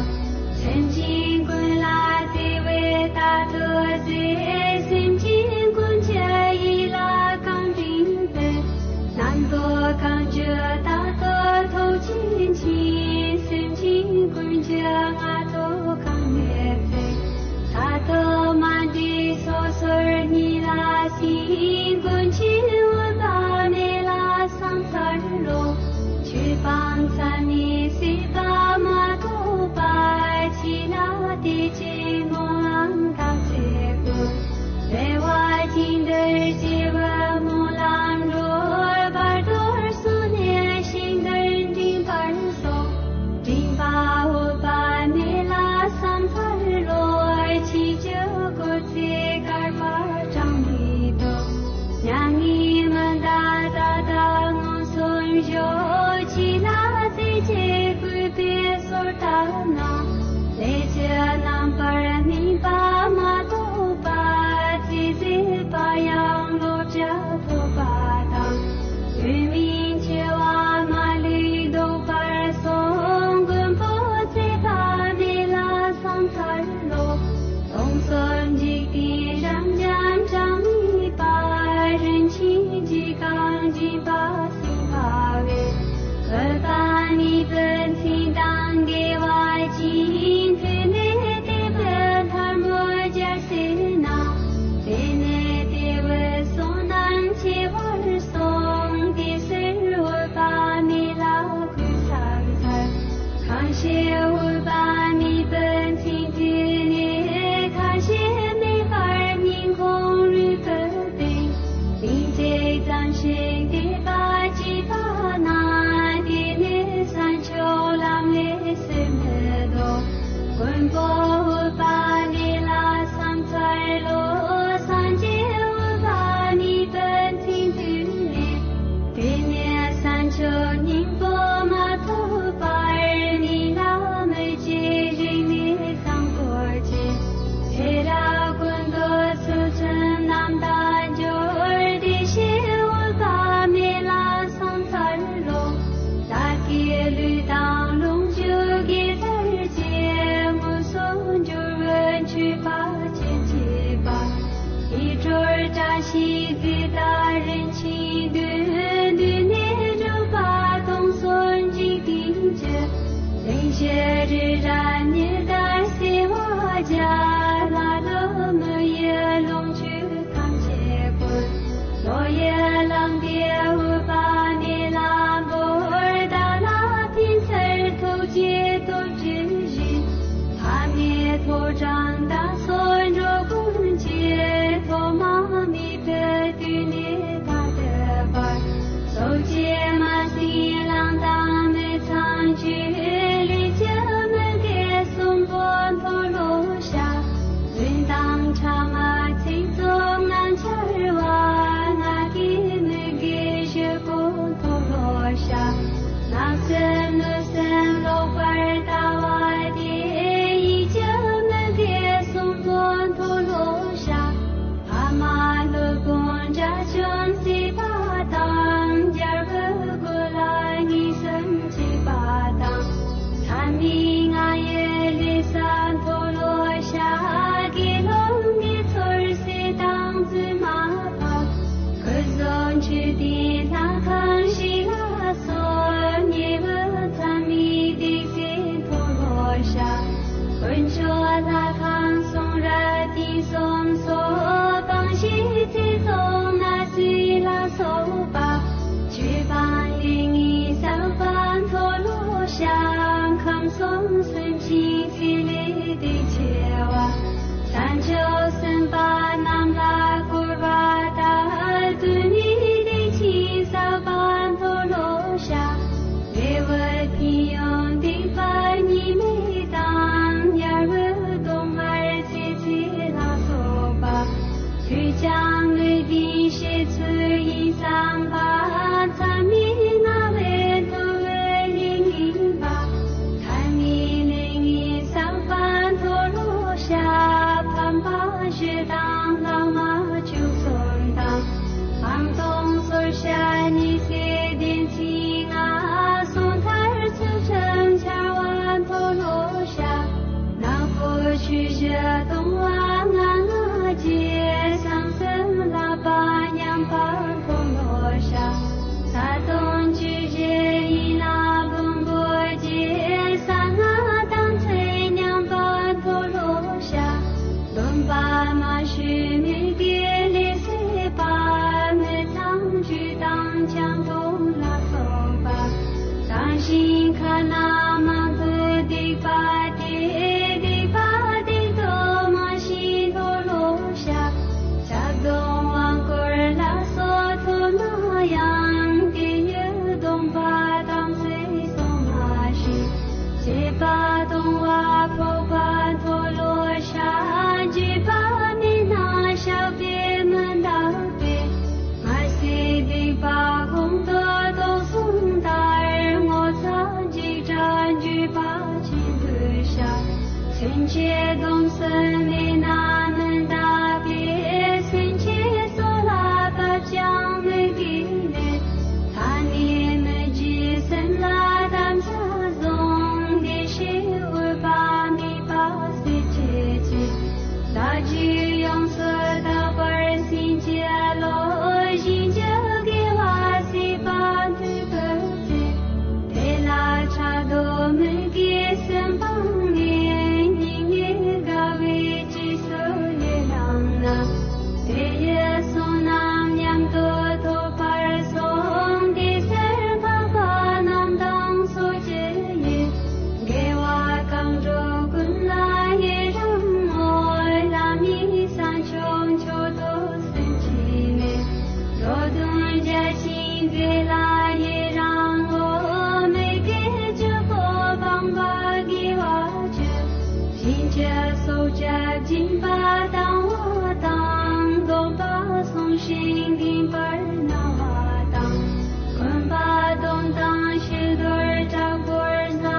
སེམས་ཅན་ཀུན་ལ་བདེ་བའི་རྟགས་སུ་གཟིགས། སེམས་ཅན་ཀུན་གྱི་ཡིད་ལ་གང་དྲན་པའི། རྣམ་རྟོག་གང་བྱུང་རྟག་ཏུ་ཐུགས་རྗེ་མཁྱེན། སེམས་ཅན་ཀུན་གྱི་སྔ་དྲོ་གང་མེད་ཚེ། ས་རྡོ་མ་འདྲེས་སོ་སོར་ཉིད་ལ་ཕྱིན། ཀུན་གྱི་འོད་དཔག་མེད་ལ་བསམ་འཁོར་ལོ། ཆོས་སྤངས་མཚམས་མེད་སྲིད་པ་མ་ཐོབ་པ། ཕྱི་ལ་དེ་ཅི་སྨོན་ལམ་བཏབ་ཚེ་ཀུན། བདེ་བ་ཅན་དུ་སྐྱེ་བའི་སྨོན་ལམ་འགྲོ། བར་དོར་སོང་ནས་ཞིང་དུ་འདྲེན་པར་ཤོག། འདྲེན་པ་འོད་དཔག་མེད་ལ་བསམ་འཁོར་ལོ། ཕྱི་ཆོས་སྐུ་ཚེ་བསྐལ་པ་གྲངས་མེད་དུ། མྱ་ངན་མི་འདའ་ད་ལྟ་མངོན་སུམ་བཞུགས། ཕྱི་ལ་ཚེ་གཅིག་གུས་པས་གསོལ་བཏབ་ན། ལས་ཀྱི་རྣམ་པར་སྨིན་པ་མ་ཐོབ་པ། ཚེ་ཟད་པ་ཡང་བློ་བྱ་ཐོབ་པ་དང་། དུས་མིན་འཆི་བ་མ་ལུས་ལྡོག་པར་གསུངས། མགོན་པོ་ཚེ་དཔག་མེད་ལ་བསམ་འཁོར་ལོ། སྟོང་གསུམ་འཇིག་རྟེན་རབ་འབྱམས་གྲངས་མེད་པ། རིན་ཆེན་གྱི་གང་སྦྱིན་པ་སྲིད་པ་བས། འོད་དཔག་མེད་པའི་མཚན་དང་དགེ་བ་ཅན། ཐོས་ནས་དད་པའི་ཐལ་མོ་སྦྱར་ཟིན་ན། དེ་ནས་དེ་བས་བསོད་ནམས་ཆེ་བར་གསུངས། དེ་ཕྱིར་འོད་དཔག་མེད་ལ་གུས་ཕྱག་འཚལ། ཁ་ཕྱིར་འོད་དཔག་མེད་པའི་མཚན་ཐོས་ནས། ཁ་ཞེ་མེད་པར་སྙིང་ཁོང་རུས་པའི་གཏིང་། ལན་གཅིག་ཙམ་ཞིག་དད་པ་བསྐྱེད་པ་ན། དེ་ནས་གསང་མཆོག་ལམ་ལས་སེམས་མི་ལྡོག། མགོན་པོ་འོད་དཔག་མེད་ལ་བསམ་འཁོར་ལོ། སངས་རྒྱས་འོད་དཔག་མེད་པའི་མཚན་ཐོས་ནས། དེ་ནས་གསང་མཆོག་སྙིང་པོ་མ་ཐོབ་བར། ནད་ལ་མི་བྱེད་རིམས་ནད་གཙང་པོར་བྱེད། ཚེ་རབས་ཀུན་ཏུ་ཚུལ་ཁྲིམས་རྣམ་དག་འབྱོར། བདེ་གཤེགས་འོད་དཔག་མེད་ལ་བསམ་འཁོར་ལོ། བདག་གི་ལུས་དང་ལོངས་སྤྱོད་དགེ་རྩར་བཅས། མངོན་སུམ་འབྱོར་བའི་མཆོད་པ་ཅི་མཆིས་པ། ཡིད་འཕྲོག་བཀྲ་ཤིས་བརྗིད་དང་རིན་ཆེན་བདུན། བདུན་ནས་སྒྲུབ་པ་སྟོང་གསུམ་འཇིག་རྟེན་གྱི། ལེགས་ ཞིང་སྲིད་ལས་དེ་ཆེ་བ། ས་མཆོག་གསུམ་པ་རྣམས་ལ་བསྐོར་བ་དང་། དུས་ནི་དེ་ཕྱིན་བསགས་པ་མཐོལ་ལོ་བཤགས། འབྲས་བུ་ཕན་ཡོན་སྡིག་པ་གཉིས་མེད་དང་། དམྱལ་བའི་སྡུག་བསྔལ་ཚེ་ཚད་ལ་སོགས་པ། དུས་ཀྱང་ལུས་ལྡན་ཤེས་ཚོད་ཡིན་བསམ་པ། མཚམས་མེད་ལྔ་བས་མཐོལ་བའི་ལས་ངན་པ། ཐ་མའི་ལས་ངན་བསགས་པ་མཐོལ་ལོ་བཤགས། ཕམ་པ་བཞི་དང་ལྷག་མ་བཅུ་གསུམ་དང་། ཨང་དང་སོར་བཤགས་ཉི་ཚེ་བདུན་ཚིགས་ལྔ། སོ་ཐར་ཚུལ་ཁྲིམས་འཆལ་བ་མཐོལ་ལོ་བཤགས། ནག་པོའི་ཆོས་བཞི་གཏོང་བ་ལྔ་ལྔ་བཅས། བསམ་གསུམ་བསླབ་པ་ཉམས་པ་མཐོལ་ལོ་བཤགས། ས་དང་ཆུ་བཞི་ཡན་ལག་བོན་པོ་བཅས། གསང་སྔགས་དམ་ཚིག་ཉམས་པ་མཐོལ་ལོ་བཤགས། སྡོམ་པ་མ་ཞུས་མི་དགེ་ལས་སྲིད་པ། མི་ཚངས་སྤྱོད་དང་ཆང་འཐུང་ལ་སོགས་པ། བཟང་ཞིང་ཁ་ན་མ་ཐོ་སྡིག་པ་སྟེ། སྡིག་པ་སྡིག་ཏོ་མ་ཞིག་མཐོལ་ལོ་བཤགས། ཞབས་དང་དབང་བསྐུར་ལ་སོགས་ཐོབ་ན་ཡང་། དེ་ཡི་སྡོམ་པ་དམ་ཚིག་སྲུང་མ་ཞིག་བྱེད་པ་གཏོང་བ་ཕོག་པ་མཐོལ་ལོ་བཤགས། བརྗེད་པ་མེད་ན་བཤགས་པས་མི་འདག་པས། སྔར་སྲིད་སྡིག་པ་གོང་དུ་བཟློག་སོང་ལྟར། ངོ་ཚ་འཇིགས་སྐྲག་འགྱོད་པ་ཆེན་པོས་བཤགས། སེམས་ཅན་སྡོམ་སྲོལ་མེད་ན་མི་འདག་པས། སེམས་ཅན་སྲོག་ལ་བབ་ཀྱང་མི་དགེ་ལས། ཐ་སྙད་མི་བརྗོད་སེམས་ལ་དམ་བཅའ་བཟུང་། བདེ་གཤེགས་འོད་དཔག་མེད་པ་སྲས་བཅས་ཀྱིས། ལྷ་རྒྱུད་ཡོངས་སུ་དག་པར་བྱིན་གྱིས་རློབས། གཞན་གྱི་དགེ་བ་སྲིད་པ་མཐུད་པར་བྱེད། དེ་ལ་ཕྲག་དོག་མི་དགེ་གསུམ་སྤངས་ནས། སྙིང་ནས་དགའ་བའི་རྗེས་སུ་ཡི་རང་ན། དེ་ཡི་བསོད་ནམས་མཉམ་དུ་ཐོབ་པར་སོམས། དེ་ཕྱིར་འཕགས་པ་རྣམས་དང་ཚོགས་ཀྱི་ཡུལ། དགེ་བ་གང་སྒྲུབ་ཀུན་ལ་ཡི་རང་ངོ་། བླ་མེད་ས་མཆོག་མཆོག་ཏུ་སེམས་བསྐྱེད་ནས། འགྲོ་དོན་བརྒྱ་བྱིན་མཛད་ལ་ཡི་རང་ངོ་། མི་དགེ་བཅུ་པོ་སྤངས་པ་དགེ་བ་བཅུ། ཕྱིན་ཅི་སོགས་བཅུ་སྦྱིན་པ་དང་བ་དང་། བཟློག་པ་བསྲུང་ཞིང་བསྟིམ་པར་གནང་བ་དང་། འཁོན་པ་སྡོམ་དང་ཕྱི་དོར་དྲག་པོར་བཟའ།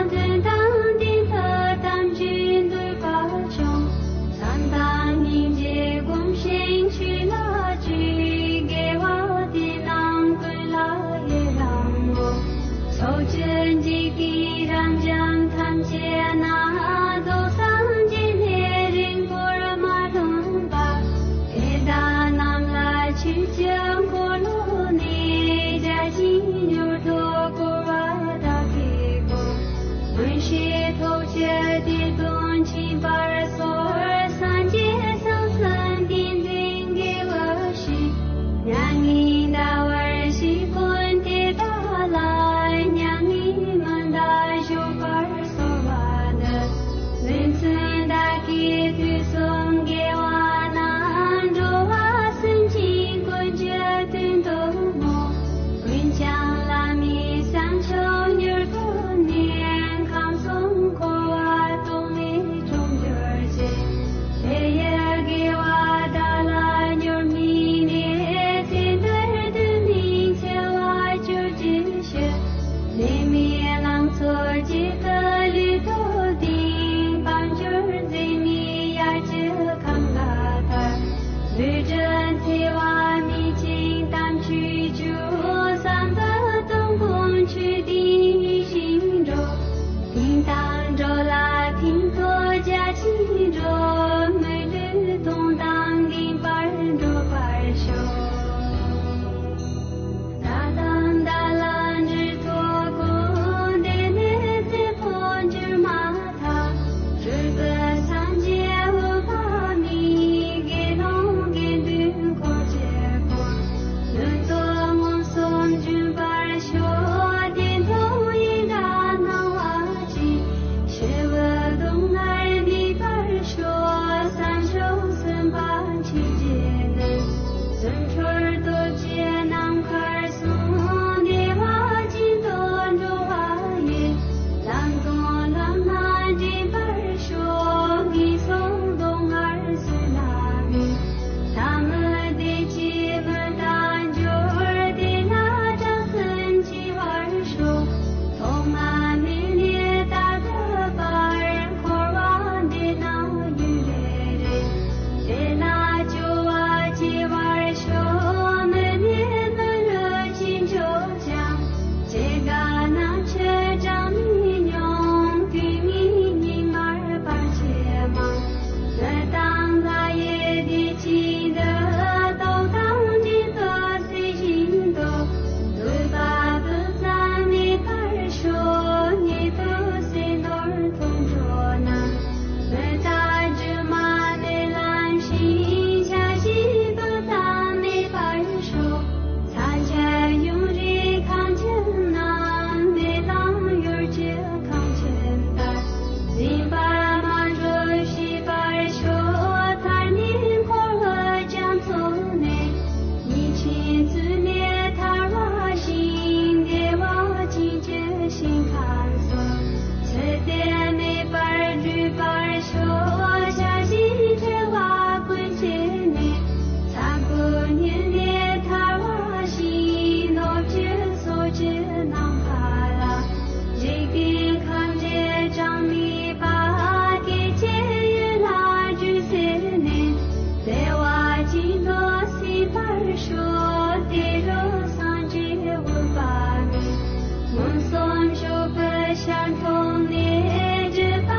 མཐུན་དང་ལྡན་ཕུད་དམ་ཆོས་འདོད་པ་ཆུང་། བསམ་དང་སྙིང་རྗེ་སྒོམ་ཞིང་ཆོས་ལ་སྤྱོད། དགེ་བ་འདི་རྣམས་ཀུན་ལ་ཡི་རང་ངོ་། ཚོགས་བཅུ་འཇིག་རྟེན་རབ་འབྱམས་ཐམས་ཅད་ན། རྫོགས་སངས་རྒྱས་ནས་རིང་པོར་མ་ལོན་པར། དེ་དག་རྣམས་ལ་ཆོས་ཀྱི་འཁོར་ལོ་ནས། བརྒྱ་བྱིན་མྱུར་དུ་བསྐོར་བ་དག་གི་སྒོ། མངོན་ཤེས་ཐོབ་ཕྱིར་དེ་དོན་མཁྱེན་པར་གསོལ། སངས་རྒྱས་སམ་བསམ་ཏིང་འཛིན་དགེ་བའི་བཤེས། མྱ་ངན་འདའ་བར་བྱེད་མཁན་དེ་དག་ལ། མྱ་ངན་མི་འདའ་བཞུགས་པར་གསོལ་བ་འདེབས། ལེགས་མཚན་བདག་གིས་དུས་གསུམ་དགེ་བ་རྣམས། འགྲོ་བ་སེམས་ཅན་ཀུན་གྱི་དོན་དུ་བསྔོ། ཀུན་ཀྱང་བླ་མེད་ས་མཆོག་མྱུར་ཐོབ་ནས། ཁམས་གསུམ་འཁོར་བ་སྟོངས་ནས་གྲོལ་འགྱུར་ཅིག་དེ་ཡི་དགེ་བ་བདག་ལ་མྱུར་སྨིན་ནས། ཚེ་འདིར་དུས་ནི་འཆི་བ་གྱུར་ཅིག་ཕྱིར། ནད་མེད་ལང་ཚོ་གཅིག་ཏུ་ལུས་ཐོབ་ཅིང་། དཔལ་འབྱོར་འཛད་མེད་དབྱར་གྱི་ཁམས་ལ་ཐར། ལུས་འབྲལ་འཚེ་བ་མེད་ཅིང་དམ་ཆོས་འབྱུང་། བསམ་པ་སྟོང་གང་ཆོས་ལྡན་ཡིད་བཞིན་འགྲོ། དེང་དང་འགྲོ་ལ་ཕན་ཐོགས་རྒྱ་ཆེན་འགྲོ། མི་ལུས་དོན་དང་ལྡན་པར་འགྲུབ་པར་ཤོག །ད་དང་བདག་ལ་འབྲི་ཐོག་གོ། འདི་ནི་ཚེ་འཕོས་ ཤར་མཐོང་ནས་སྒྲིབ་པ་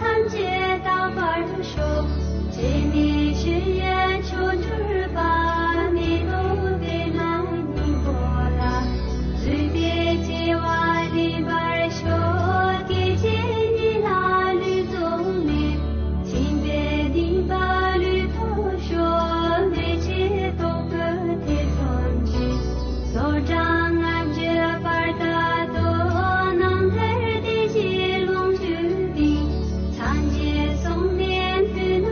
ཐམས་ཅད་དག་པར་ཤོག། སྤྱན་ནས་ཞི་བའི་ཆོས་གྲུབ་པ། མེ་ཏོག་པདྨ་སྙིང་པོ་ལ། བརྫུས་ཏེ་སྐྱེ་བ་ལེན་པར་ཤོག། སྐད་ཅིག་ཉིད་ལ་ལུས་རྫོགས་ནས། ཆེན་པོའི་སྡིག་པ་ལུས་ཐོབ་ཤོག། མི་ཕྱེད་རྟོག་གེའི་ཐེ་ཚོམ་གྱིས། སོ་སྦྲང་ལྔ་བཅུ་པར་དག་ཏུ། ནམ་མཁར་བདེ་གཤེགས་ལོངས་སྤྱོད་ལྡན། སངས་རྒྱས་གསུང་ནི་ཐོས་ན་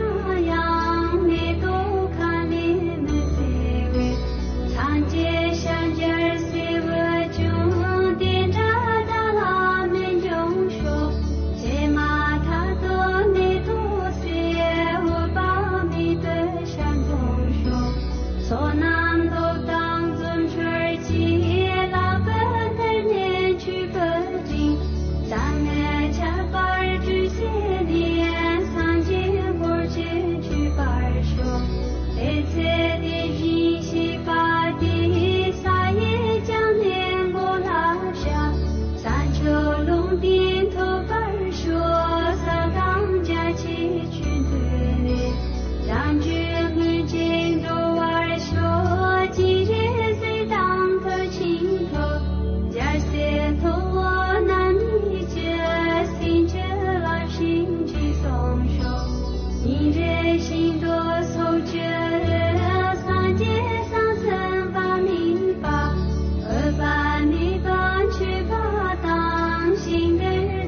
ཡང་། མེ་ཏོག་ཁ་ནས་མི་གསལ་བའི། སངས་རྒྱས་ཞལ་མཇལ་སྲིད་པ་ཅུང་། དེ་འདྲ་བདག་ལ་མི་འབྱུང་ཤོག། བྱེ་མ་ཐག་ཏུ་མེ་ཏོག་སེར། འོད་དཔག་མེད་དུ་ཤར་འབྱུང་ཤོག། བསོད་ནམས་སྟོབས་དང་རྫུ་འཕྲུལ་གྱིས། ལྷག་པའི་མཐུ་ནི་མཆོད་པའི་སྤྲིན། བསམ་མི་ཁྱབ་པར་སྤྲོས་བྱས་ནས། སངས་རྒྱས་འཁོར་བཅས་མཆོད་པར་ཤོག། དེ་ཚེ་དེ་བཞིན་གཤེགས་པ་དེས། ས་ཡི་གྱང་ནི་མགོ་ལ་བཞག། ས་ཆུ་ཀླུང་རྟ་ཐོབ་པར་ཤོག། ས་དང་རྒྱ་ཆེ་ཆོས་འདུལ་ལས། རང་རྒྱུད་ངེས་ཅན་འགྲོ་བར་ཤོག། སྤྱན་རས་གཟིགས་དང་ཐུགས་ཆེན་ཐོབ། རྒྱལ་སྲས་ཐུ་བོ་རྣམ་གཉིས་ཀྱིས། སེམས་ཅན་ལ་ཞིང་རྗེས་སོང་ཤོག། ཉིན་རེ་ཞིང་དུ་ཚོགས་བཅུ་རེ། སངས་རྒྱས་སྲས་གསུམ་པ་དམིགས་པ། འོད་དཔག་མེད་པ་མཆོད་པ་དང་། ཞིང་འདིར་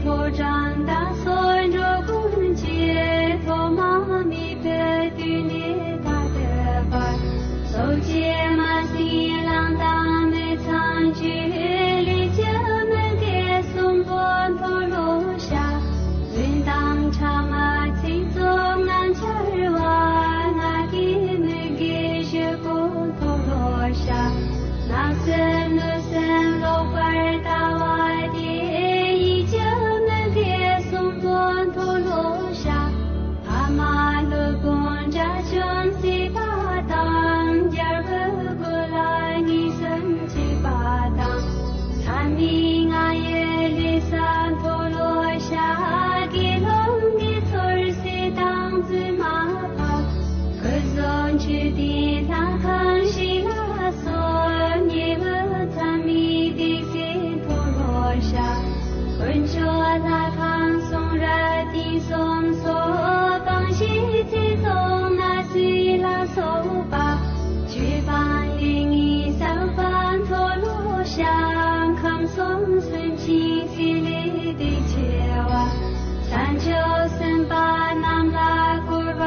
ཕོ་བྲང་དང་སོགས་འགྲོ་ཀུན་གྱི། ཐོག་མ་མེད་པའི་དུས་ནས་ད་ལྟའི་བར། སྲོག་གཅོད་མ་ཟིན་བླངས་དང་མི་ཚངས་སྤྱོད། ལས་རྒྱུ་མི་དགེ་གསུམ་པོ་མཐོལ་ལོ་བཤགས། རྫུན་དང་ཕྲ་མ་ཚིག་རྩུབ་ངན་འཆལ་བ། ང་རྒྱལ་མི་དགེ་བཞི་པོ་མཐོལ་ལོ་བཤགས། བརྣབ་སེམས་གནོད་སེམས་ལོག་པར་ལྟ་བ་དེ། ཡིད་ཀྱི་མི་དགེ་གསུམ་པོ་མཐོལ་ལོ་བཤགས། ཕ་མ་སློབ་དཔོན་དགྲ་བཅོམ་སྲིད་པ་དང་། རྒྱལ་པོའི་སྐུ་ལ་ངན་སེམས་བྱེད་པ་དང་། མཚམས་མེད་ལྔ་ཡི་ལས་བསགས་མཐོལ་ལོ་བཤགས། དགེ་སློང་གི་ཚུལ་བསྲེ་དང་བཙུན་མ་ཕབ། སྐུ་གཟུགས་མཆོད་རྟེན་ལྷ་ཁང་ཞིང་ལ་སོགས། ཉེ་བའི་མཚམས་མེད་སྡིག་སེལ་མཐོལ་ལོ་བཤགས། དཀོན་མཆོག་ལྷ་ཁང་གསུང་རབ་དེང་སང་སོགས། སྤང་བྱའི་ཚེ་སྲོག་ན་ཚོད་ལ་སོགས་པ། ཆོས་སྤང་ལས་ངན་བསགས་པ་མཐོལ་ལོ་བཤགས། ཁམས་གསུམ་སེམས་ཅན་ཚེ་ལས་སྡུག་ཆེ་བ། ས་ཕྱོགས་སེམས་དཔའ་རྣམས་ལ་བསྐོར་བ་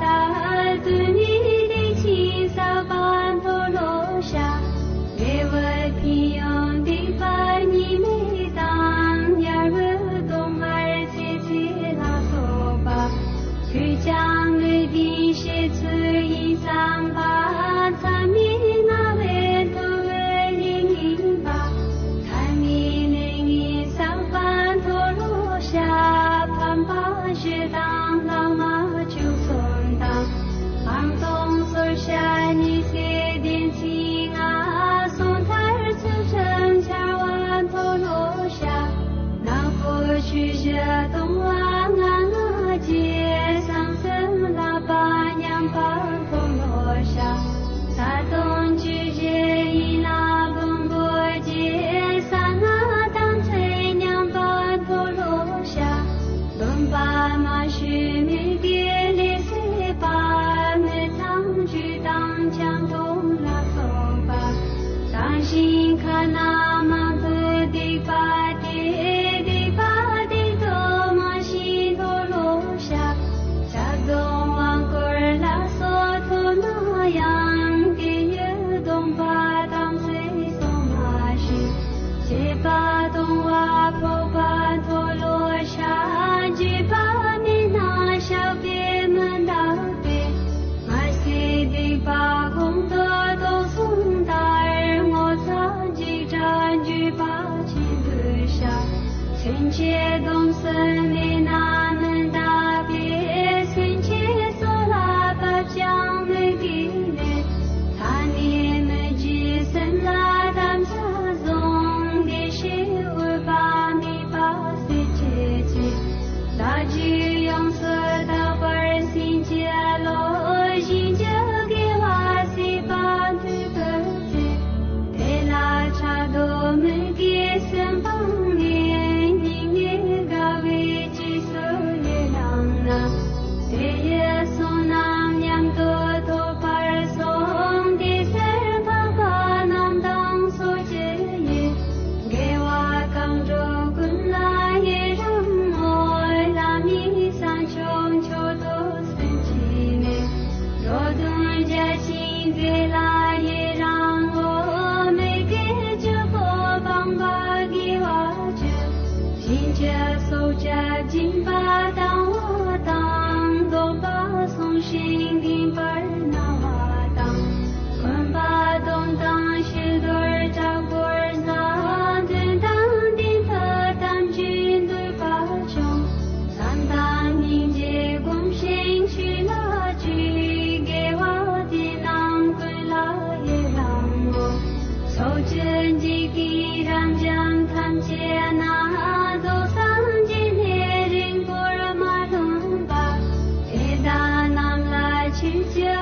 ལྟར། དུས་མེད་སྡིག་ཆེན་བསགས་པ་མཐོལ་ལོ་བཤགས། དགེ་བའི་ཕན་ཡོན་སྡིག་པ་གཉིས་མེད་དང་། དམྱལ་བའི་སྡུག་བསྔལ་ཚེ་ཚད་ལ་སོགས་པ། ཆོས་ཀྱང་མི་བདེན་ཞེ་ཚོལ་ཡིན་བསམ་པ། མཚམས་མེད་ན་བའི་འདུ་བའི་ལས་ངན་པ། མཚམས་མེད་ལས་ངན་བསགས་པ་མཐོལ་ལོ་བཤགས། ཕམ་པ་བཞི་དང་ལྷག་མ་བཅུ་གསུམ་དང་། སྤང་ལྟུང་སོར་བཤགས་ཉེས་སེལ་བདེན་ཚིག་ལྔ། གསུང་མཐར་ཚུལ་ཁྲིམས་འཆལ་བ་མཐོལ་ལོ་བཤགས། ནག་པོ་ཆོས་བཞི་ལྟུང་བ་ལྔ་ལྔ་བཅས། བསམ་སེམས་བསླབ་པ་ཉམས་པ་མཐོལ་ལོ་བཤགས། ས་དང་ཆུ་བཞི་ཡན་ལག་བུམ་པོ་བཅས། གསང་སྔགས་དམ་ཚིག་ཉམས་པ་མཐོལ་ལོ་བཤགས། སྡོམ་པ་མ་ཞུས་མི་དགེ་ལས་བྱེད་པ། མི་ཚངས་སྤྱོད་དང་ཆང་འཐུང་ལ་སོགས་པ། བཏང་ཞིང་ཁ་ན་མ་ཐོ་སྡིག་པ་སྟེ། སྡིག་པ་སྡིག་ཏོ་མ་ཞིག་མཐོལ་ལོ་བཤགས། ཆགས་སྡང་དབང་བསྐུར་ལ་སོགས་ཐོབ་ན་ཡང་། དེ་ཡི་སྡོམ་པ་དམ་ཚིག་སྲུང་མ་ཞིག་བྱེད་པ་གཏོང་བ་ཕོག་པ་མཐོལ་ལོ་བཤགས། བརྗེད་པ་མེད་ན་བཤགས་པས་མི་འདག་པས། སྔར་སྲིད་སྡིག་པ་གོང་དུ་དོགས་ཟོན་ལྟར། ངོ་ཚ་འཇིགས་སྐྲག་འགྱོད་པ་ཆེན་པོས་བཤགས། སེམས་ཅན་སྡོམ་སེམས་མེད་ན་མི་འདག་པས། སེམས་ཅན་སྲོག་ལ་བབ་ཀྱང་མི་དགེ་ལས། ཐ་སྙད་མི་བརྗོད་སེམས་ལ་དམ་བཅའ་བཟུང་། བདེ་གཤེགས་འོད་དཔག་མེད་པ་སྲས་བཅས་ཀྱིས། ལྷ་རྒྱུད་ཡོངས་སུ་དག་པར་བྱིན་གྱིས་རློབས། གཞན་གྱི་དགེ་བ་སྲིད་པ་མཐོལ་ཕུད་ཅིང་། དེ་ལ་ཕྲག་དོག་མི་དགེ་གསུམ་སྤངས་ནས། སྙིང་ནས་དགའ་བའི་རྗེས་སུ་ཡི་རང་ན། དེ་ཡི་བསོད་ནམས་མཉམ་དུ་ཐོབ་པར་སོམས། དེ་ཕྱིར་འཕགས་པ་རྣམས་དང་ཚོགས་ཀྱི་ཡིད། དགེ་བ་གང་སྒྲུབ་ཀུན་ལ་ཡི་རང་ངོ་། བླ་མེད་ས་མཆོག་མཆོག་ཏུ་སེམས་བསྐྱེད་ནས། འགྲོ་དོན་རྒྱ་ཆེན་མཛད་ལ་ཡི་རང་ངོ་། མི་དགེ་བཅུ་པོ་སྤངས་པ་དགེ་བ་བཅུ། བྱིན་གྱིས་སྲོག་གཅོད་སྦྱིན་པ་དང་བ་དང་། སྡོམ་པ་བསྲུང་ཞིང་བསྟེན་པར་གནང་བ་དང་། སྨོན་པ་སྡོམ་དང་ཕྱི་དོར་དྲག་པོར་བཟའ། འདོན་དང་བསྟེན་པའི་དམ་ཆོས་འདོད་པ་ཆུང་། བསམ་དང་སྙིང་རྗེ་བསྒོམ་ཞིང་ཆོས་ལ་སྤྱོད། དགེ་བ་འདི་རྣམས་ཀུན་ལ་ཡི་རང་ངོ་། ཕྱོགས་བཅུའི་འཇིག་རྟེན་རབ་འབྱམས་ཐམས་ཅད་ན། རྫོགས་སངས་རྒྱས་ནས་རིང་པོར་མ་ལོན་པ། དེ་དག་རྣམས་ལ་ཆོས་ཀྱི་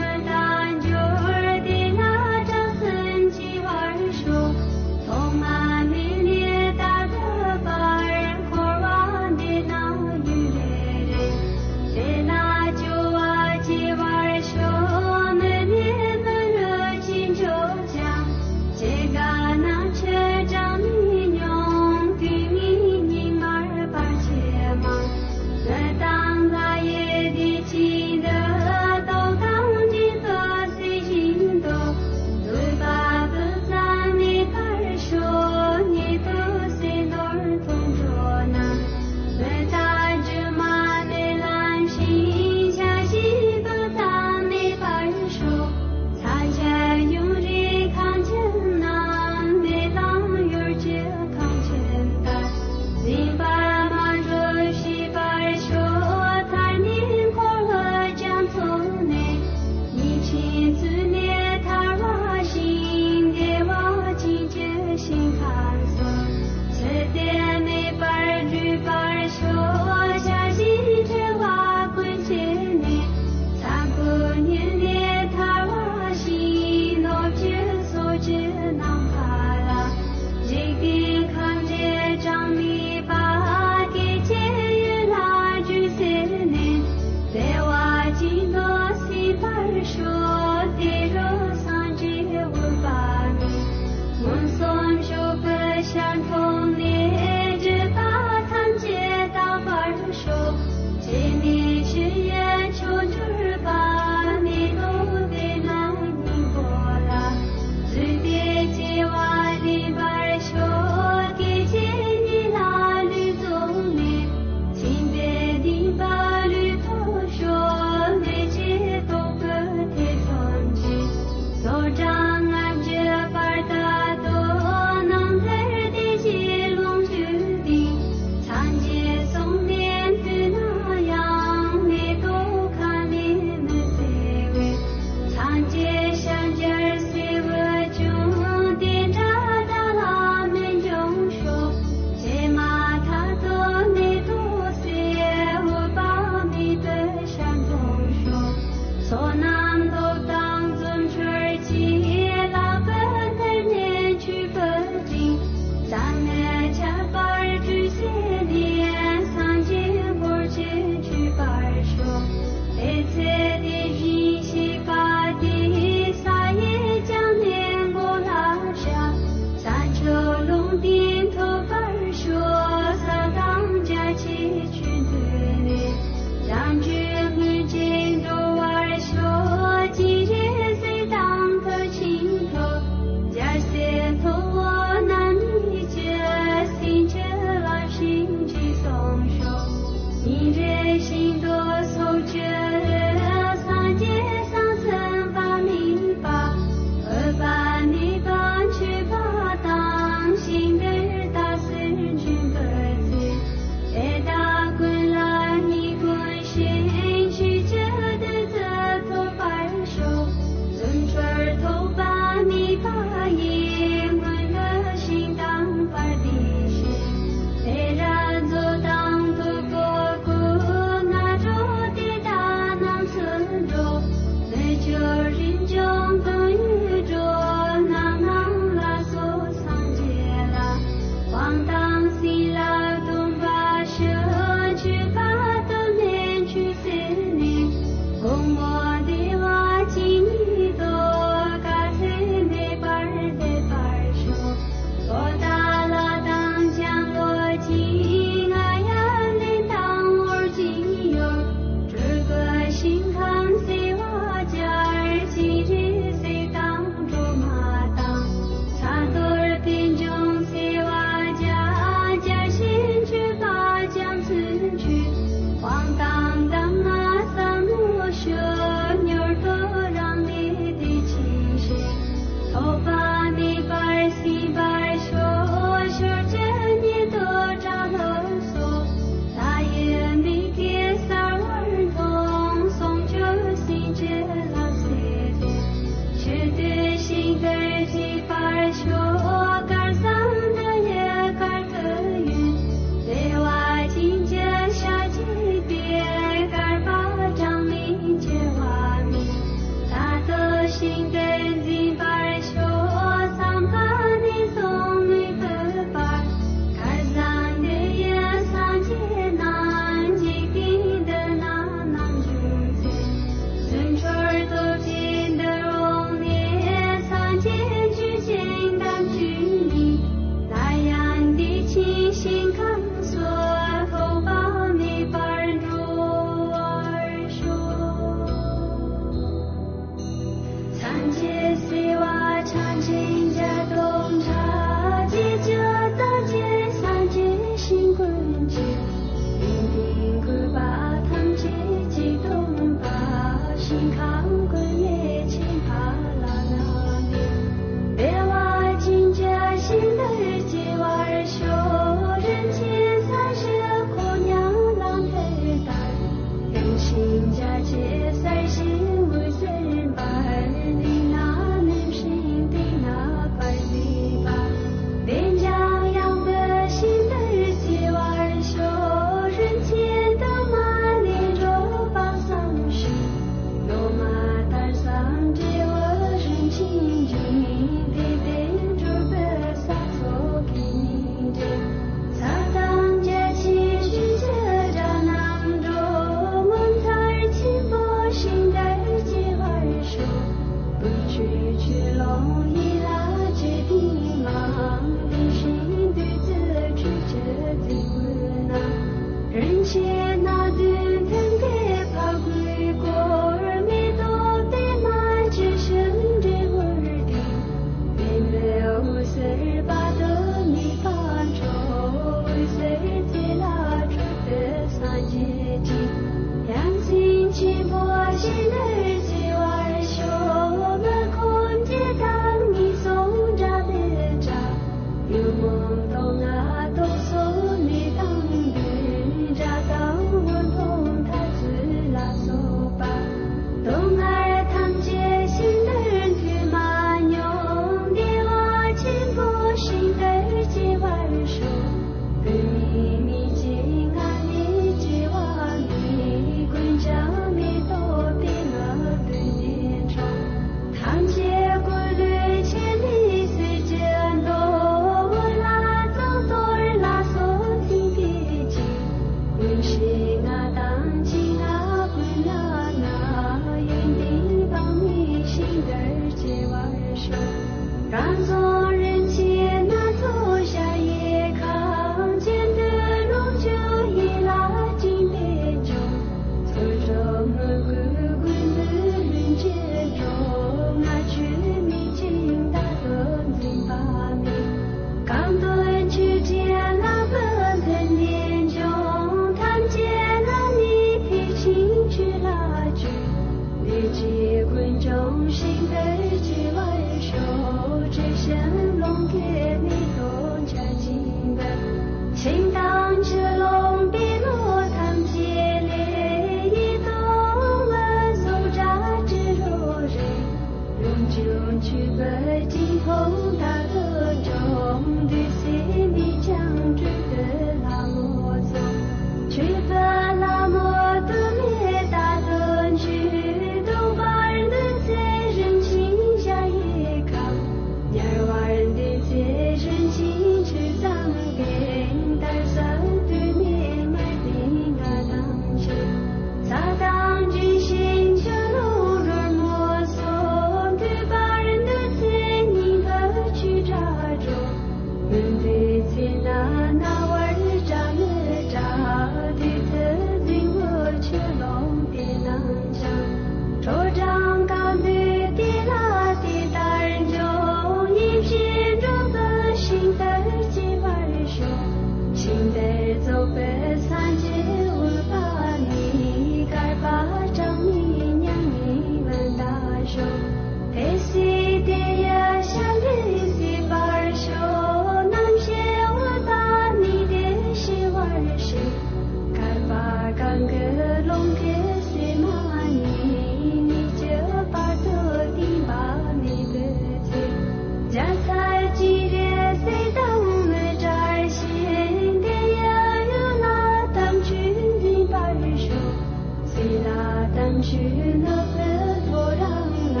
ཆོས་ནོར་བུ་ཐོ་རངས་ལ།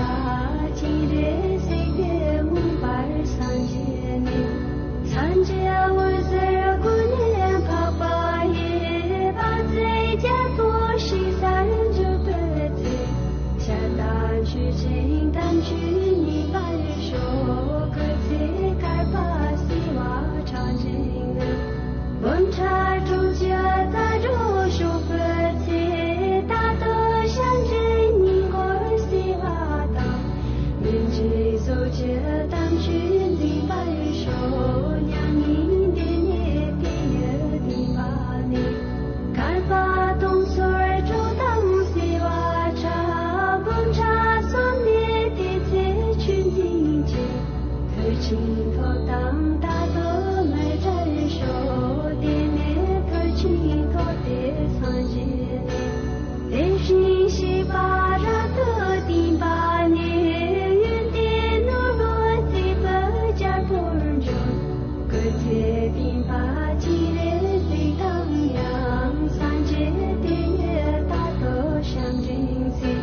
སྤྱན་རས་གཟིགས་དེ་མངོན་པར་སངས་རྒྱས་ནས། སངས་རྒྱས་འོད་ཟེར་ཀུན་ནས་འཕགས་པ་ཡི། དཔལ་བརྩེགས་རྒྱལ་པོ་ཞེས་སར་འཇུག་པའི་ཚེ། ཞལ་བལྟ་མཆོད་ཅིང་དམ་ཆོས་ཉན་པར་ཤོག་སྐུ་ཚེ་བསྐལ་པ་བསིལ་བ་ཕྲ་ཞིང་ནས། འབུམ་ཕྲག་དྲུག་ཅུ་རྩ་དྲུག་ཞུགས་པའི་ཚེ། ད་ལྟ་སྤྱན་འདྲེན་སྙིང་ཁོང་བསིལ་བ་དང་། མི་འཇིགས་སོགས་ཀྱི་དམ་ཆོས་འཛིན་པར་ཤོག་མྱ་ངན་འདས་ནས་དེ་ཡི་སྟེང་པ་ནས། བསྐལ་པ་སྟོང་གསུམ་སྤྲོ་དང་བསིལ་བ་ཕྲ། འབུམ་ཕྲག་གསུམ་ནས་དེ་ཚེ་ཆོས་འཛིན་ཅིང་། ཐུགས་ཆེན་ཐོབ་དང་ད་ལྟོ་མི་འབྲལ་ཤོག་དེ་ནས་ཐུགས་ཆེན་ཐོབ་སྟེ་སངས་རྒྱས་ནས། དེ་བཞིན་གཤེགས་པ་རབ་ཏུ་བརྟན་པ་ནས། ཡོན་ཏན་ནོར་བུ་རྩེ་ཕུད་རྒྱལ་པོར་འགྱུར། སྐུ་ཚེ་བསྟན་པ་སྤྱན་རས་གཟིགས་དང་མཉམ། སངས་རྒྱས་དེ་ཉིད་ད་ལྟོ་ཞབས་འབྲིང་ཚེ།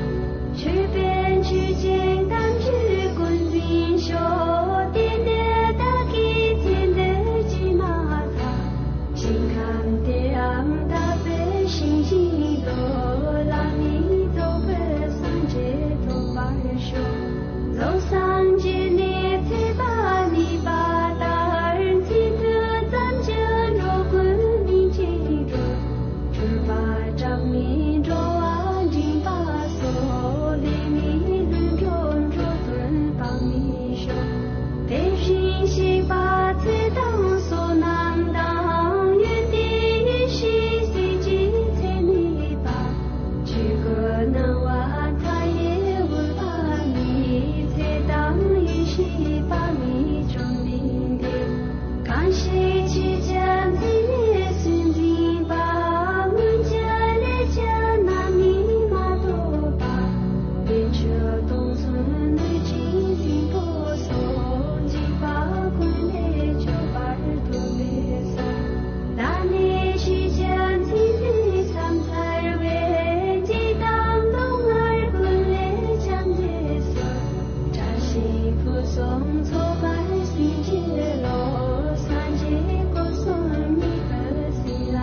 མཆོད་པས་མཆོད་ཅིང་དམ་ཆོས་ཀུན་འཛིན་ཤོག་དེ་ནས་བདག་གི་ཚེ་འདིར་ཇི་མ་ཐག་ཞིང་ཁམས་དེའང་དག་པའི་ཞིང་བཞིན་དུ། བླ་མེད་རྫོགས་པའི་སངས་རྒྱས་ཐོབ་པར་ཤོག་བློ་བཟང་འཇིགས་མེད་ཚེ་དཔག་མེད་པ་ལྟར། ཚེ་མཐུ་ཙམ་གྱིས་འགྲོ་ཀུན་སྨིན་ཅིང་གྲོལ། སྤྲུལ་པ་གྲངས་མེད་འགྲོ་བ་འདྲེན་པ་སོགས། ལས་མེད་ལྷུན་གྲུབ་འགྲོ་དོན་དཔག་མེད་ཤོག་དེ་བཞིན་གཤེགས་པ་ཚེ་དང་བསོད་ནམས་དང་། ཡོན་ཏན་ཡེ་ཤེས་སྲིད་ཀྱི་ཚད་མེད་པ། ཆོས་སྐུ་སྣང་བ་མཐའ་ཡས་འོད་དཔག་མེད། ཚེ་དང་ཡེ་ཤེས་དཔག་མེད་བཅོམ་ལྡན་འདས། གང་ཞིག་ཆོས་ཀྱི་མཚན་ཉིད་སུན་འབྱིན་པ། སྔོན་གྱི་ལས་ཀྱི་རྣམ་སྨིན་མ་ཐོབ་པ། བདེ་མཆོག་སྟོང་གསུམ་ནུས་ཅན་སྲིན་པོ་སོགས། འཇིགས་པ་ཀུན་ལས་སྐྱོབ་པར་ཐུབ་པའི་སར། བདག་ནི་ཆོས་ཀྱི་མཚན་ཉིད་བསམ་འཚལ་བས། འཇིགས་དང་སྡུག་བསྔལ་ཀུན་ལས་བྱང་སེམས་སུ། བཀྲ་ཤིས་ཕུན་སུམ་ཚོགས་པར་བྱིན་གྱིས་རློབས། སངས་རྒྱས་སྐུ་གསུམ་ཉིད་དུ་བསིལ་ལ་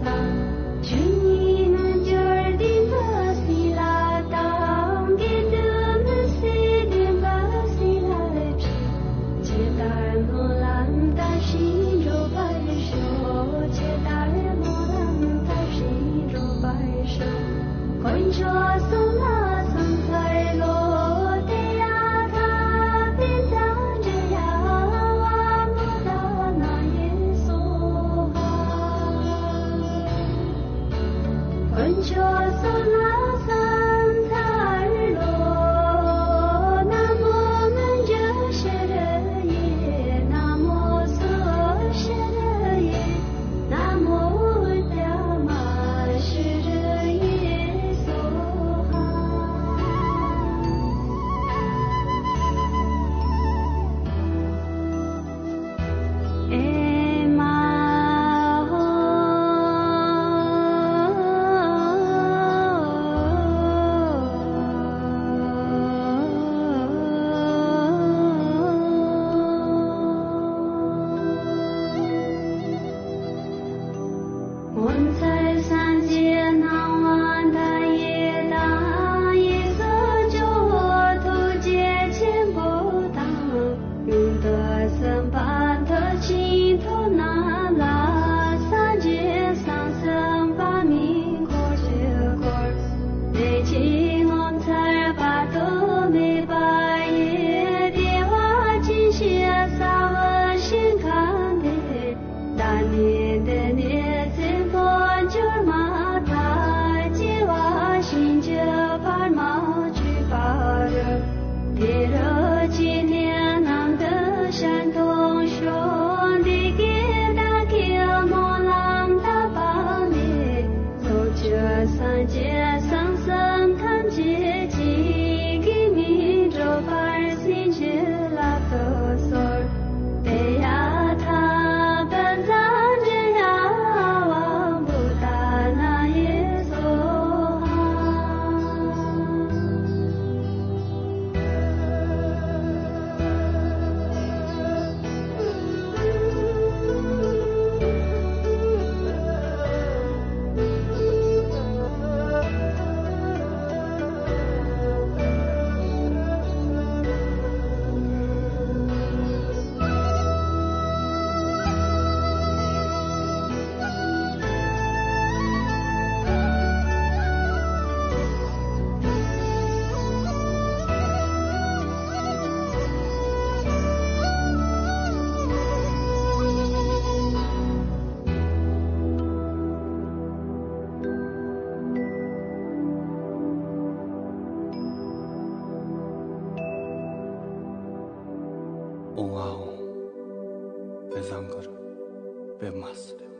དྭངས། ཆོས་ཉིད་མངོན་གྱུར་བདེན་པ་བསིལ་ལ་དྭངས། དགེ་འདུན་མུན་སེལ་བདེན་པ་བསིལ་ལ་འཁྲིལ། ཇི་ལྟར་སྨོན་ལམ་བཏབ་བཞིན་འགྲོ་བར་ཤོག་ཇི་ལྟར་སྨོན་ལམ་བཏབ་བཞིན་འགྲོ་བར་ཤོག་དཀོན་མཆོག་གསུམ་ལ་སུམ་བརྩེགས་ལོ། ཏདྱ་ཐཱ། པཉྩ་དྲི་ཡ་ཝ་མོ་དྷ་ན་ཡེ་སྭཱ་ཧཱ། དཀོན་མཆོག་གསུམ་ལ་སུམ་བརྩེགས་ལོ། ན་མོ་མཉྫུ་ཤྲཱི་ཡེ། ན་མོ་སུ་ཤྲཱི་ཡེ། ན་མོ་ཨུཏྟ་མ་ཤྲཱི་ཡེ་སྭཱ་ཧཱ། ཨེ་མ་ཧོ། ངོ་མཚར་སངས་རྒྱས་སྣང་བ་མཐའ་ཡས་དང་། གཡས་སུ་ཇོ་བོ་ཐུགས་རྗེ་ཆེན་པོ་དང་། མྱུར་དུ་སེམས་དཔའ་མཐར་ཕྱིན་ཐོབ་རྣམས་ལ། སངས་རྒྱས་སངས་སེམས་དཔག་མེད་འཁོར་གྱིས་བསྐོར། ལས་ཀྱི་ངོ་མཚར་དཔག་ཏུ་མེད་པ་ཡིས། བདེ་བ་ཅན་ཞེས་བྱ་བའི་ཞིང་ཁམས་དེར། བདག་ནི་འདི་ནས་ཚེ་འཕོས་གྱུར་མ་ཐག་སྐྱེ་བ་གཞན་གྱི་བར་མ་ཆོད་པ་རུ། དེ་རུ་སྐྱེས་ནས་ནམ་དུ་ཞལ་མཐོང་ཤོག་འདི་སྐད་བདག་གིས་སྨོན་ལམ་བཏབ་པ་ནས། ཚོགས་ཀྱི་སངས་རྒྱས་སངས་སེམས་ཐམས་ཅད་ཀྱིས། གེགས་མེད་འགྲུབ་པར་བྱིན་གྱིས་བརླབ་ཏུ་གསོལ། ཏདྱ་ཐཱ། པཉྩ་དྲི་ཡ་ཝ་བུདྡྷ་ན་ཡེ་སྭཱ་ཧཱ། ཨོང་ཨ་ཨོང་། དཔེ་བཟང་གི་རེད། དཔེ་མ་སྲིད་རེད།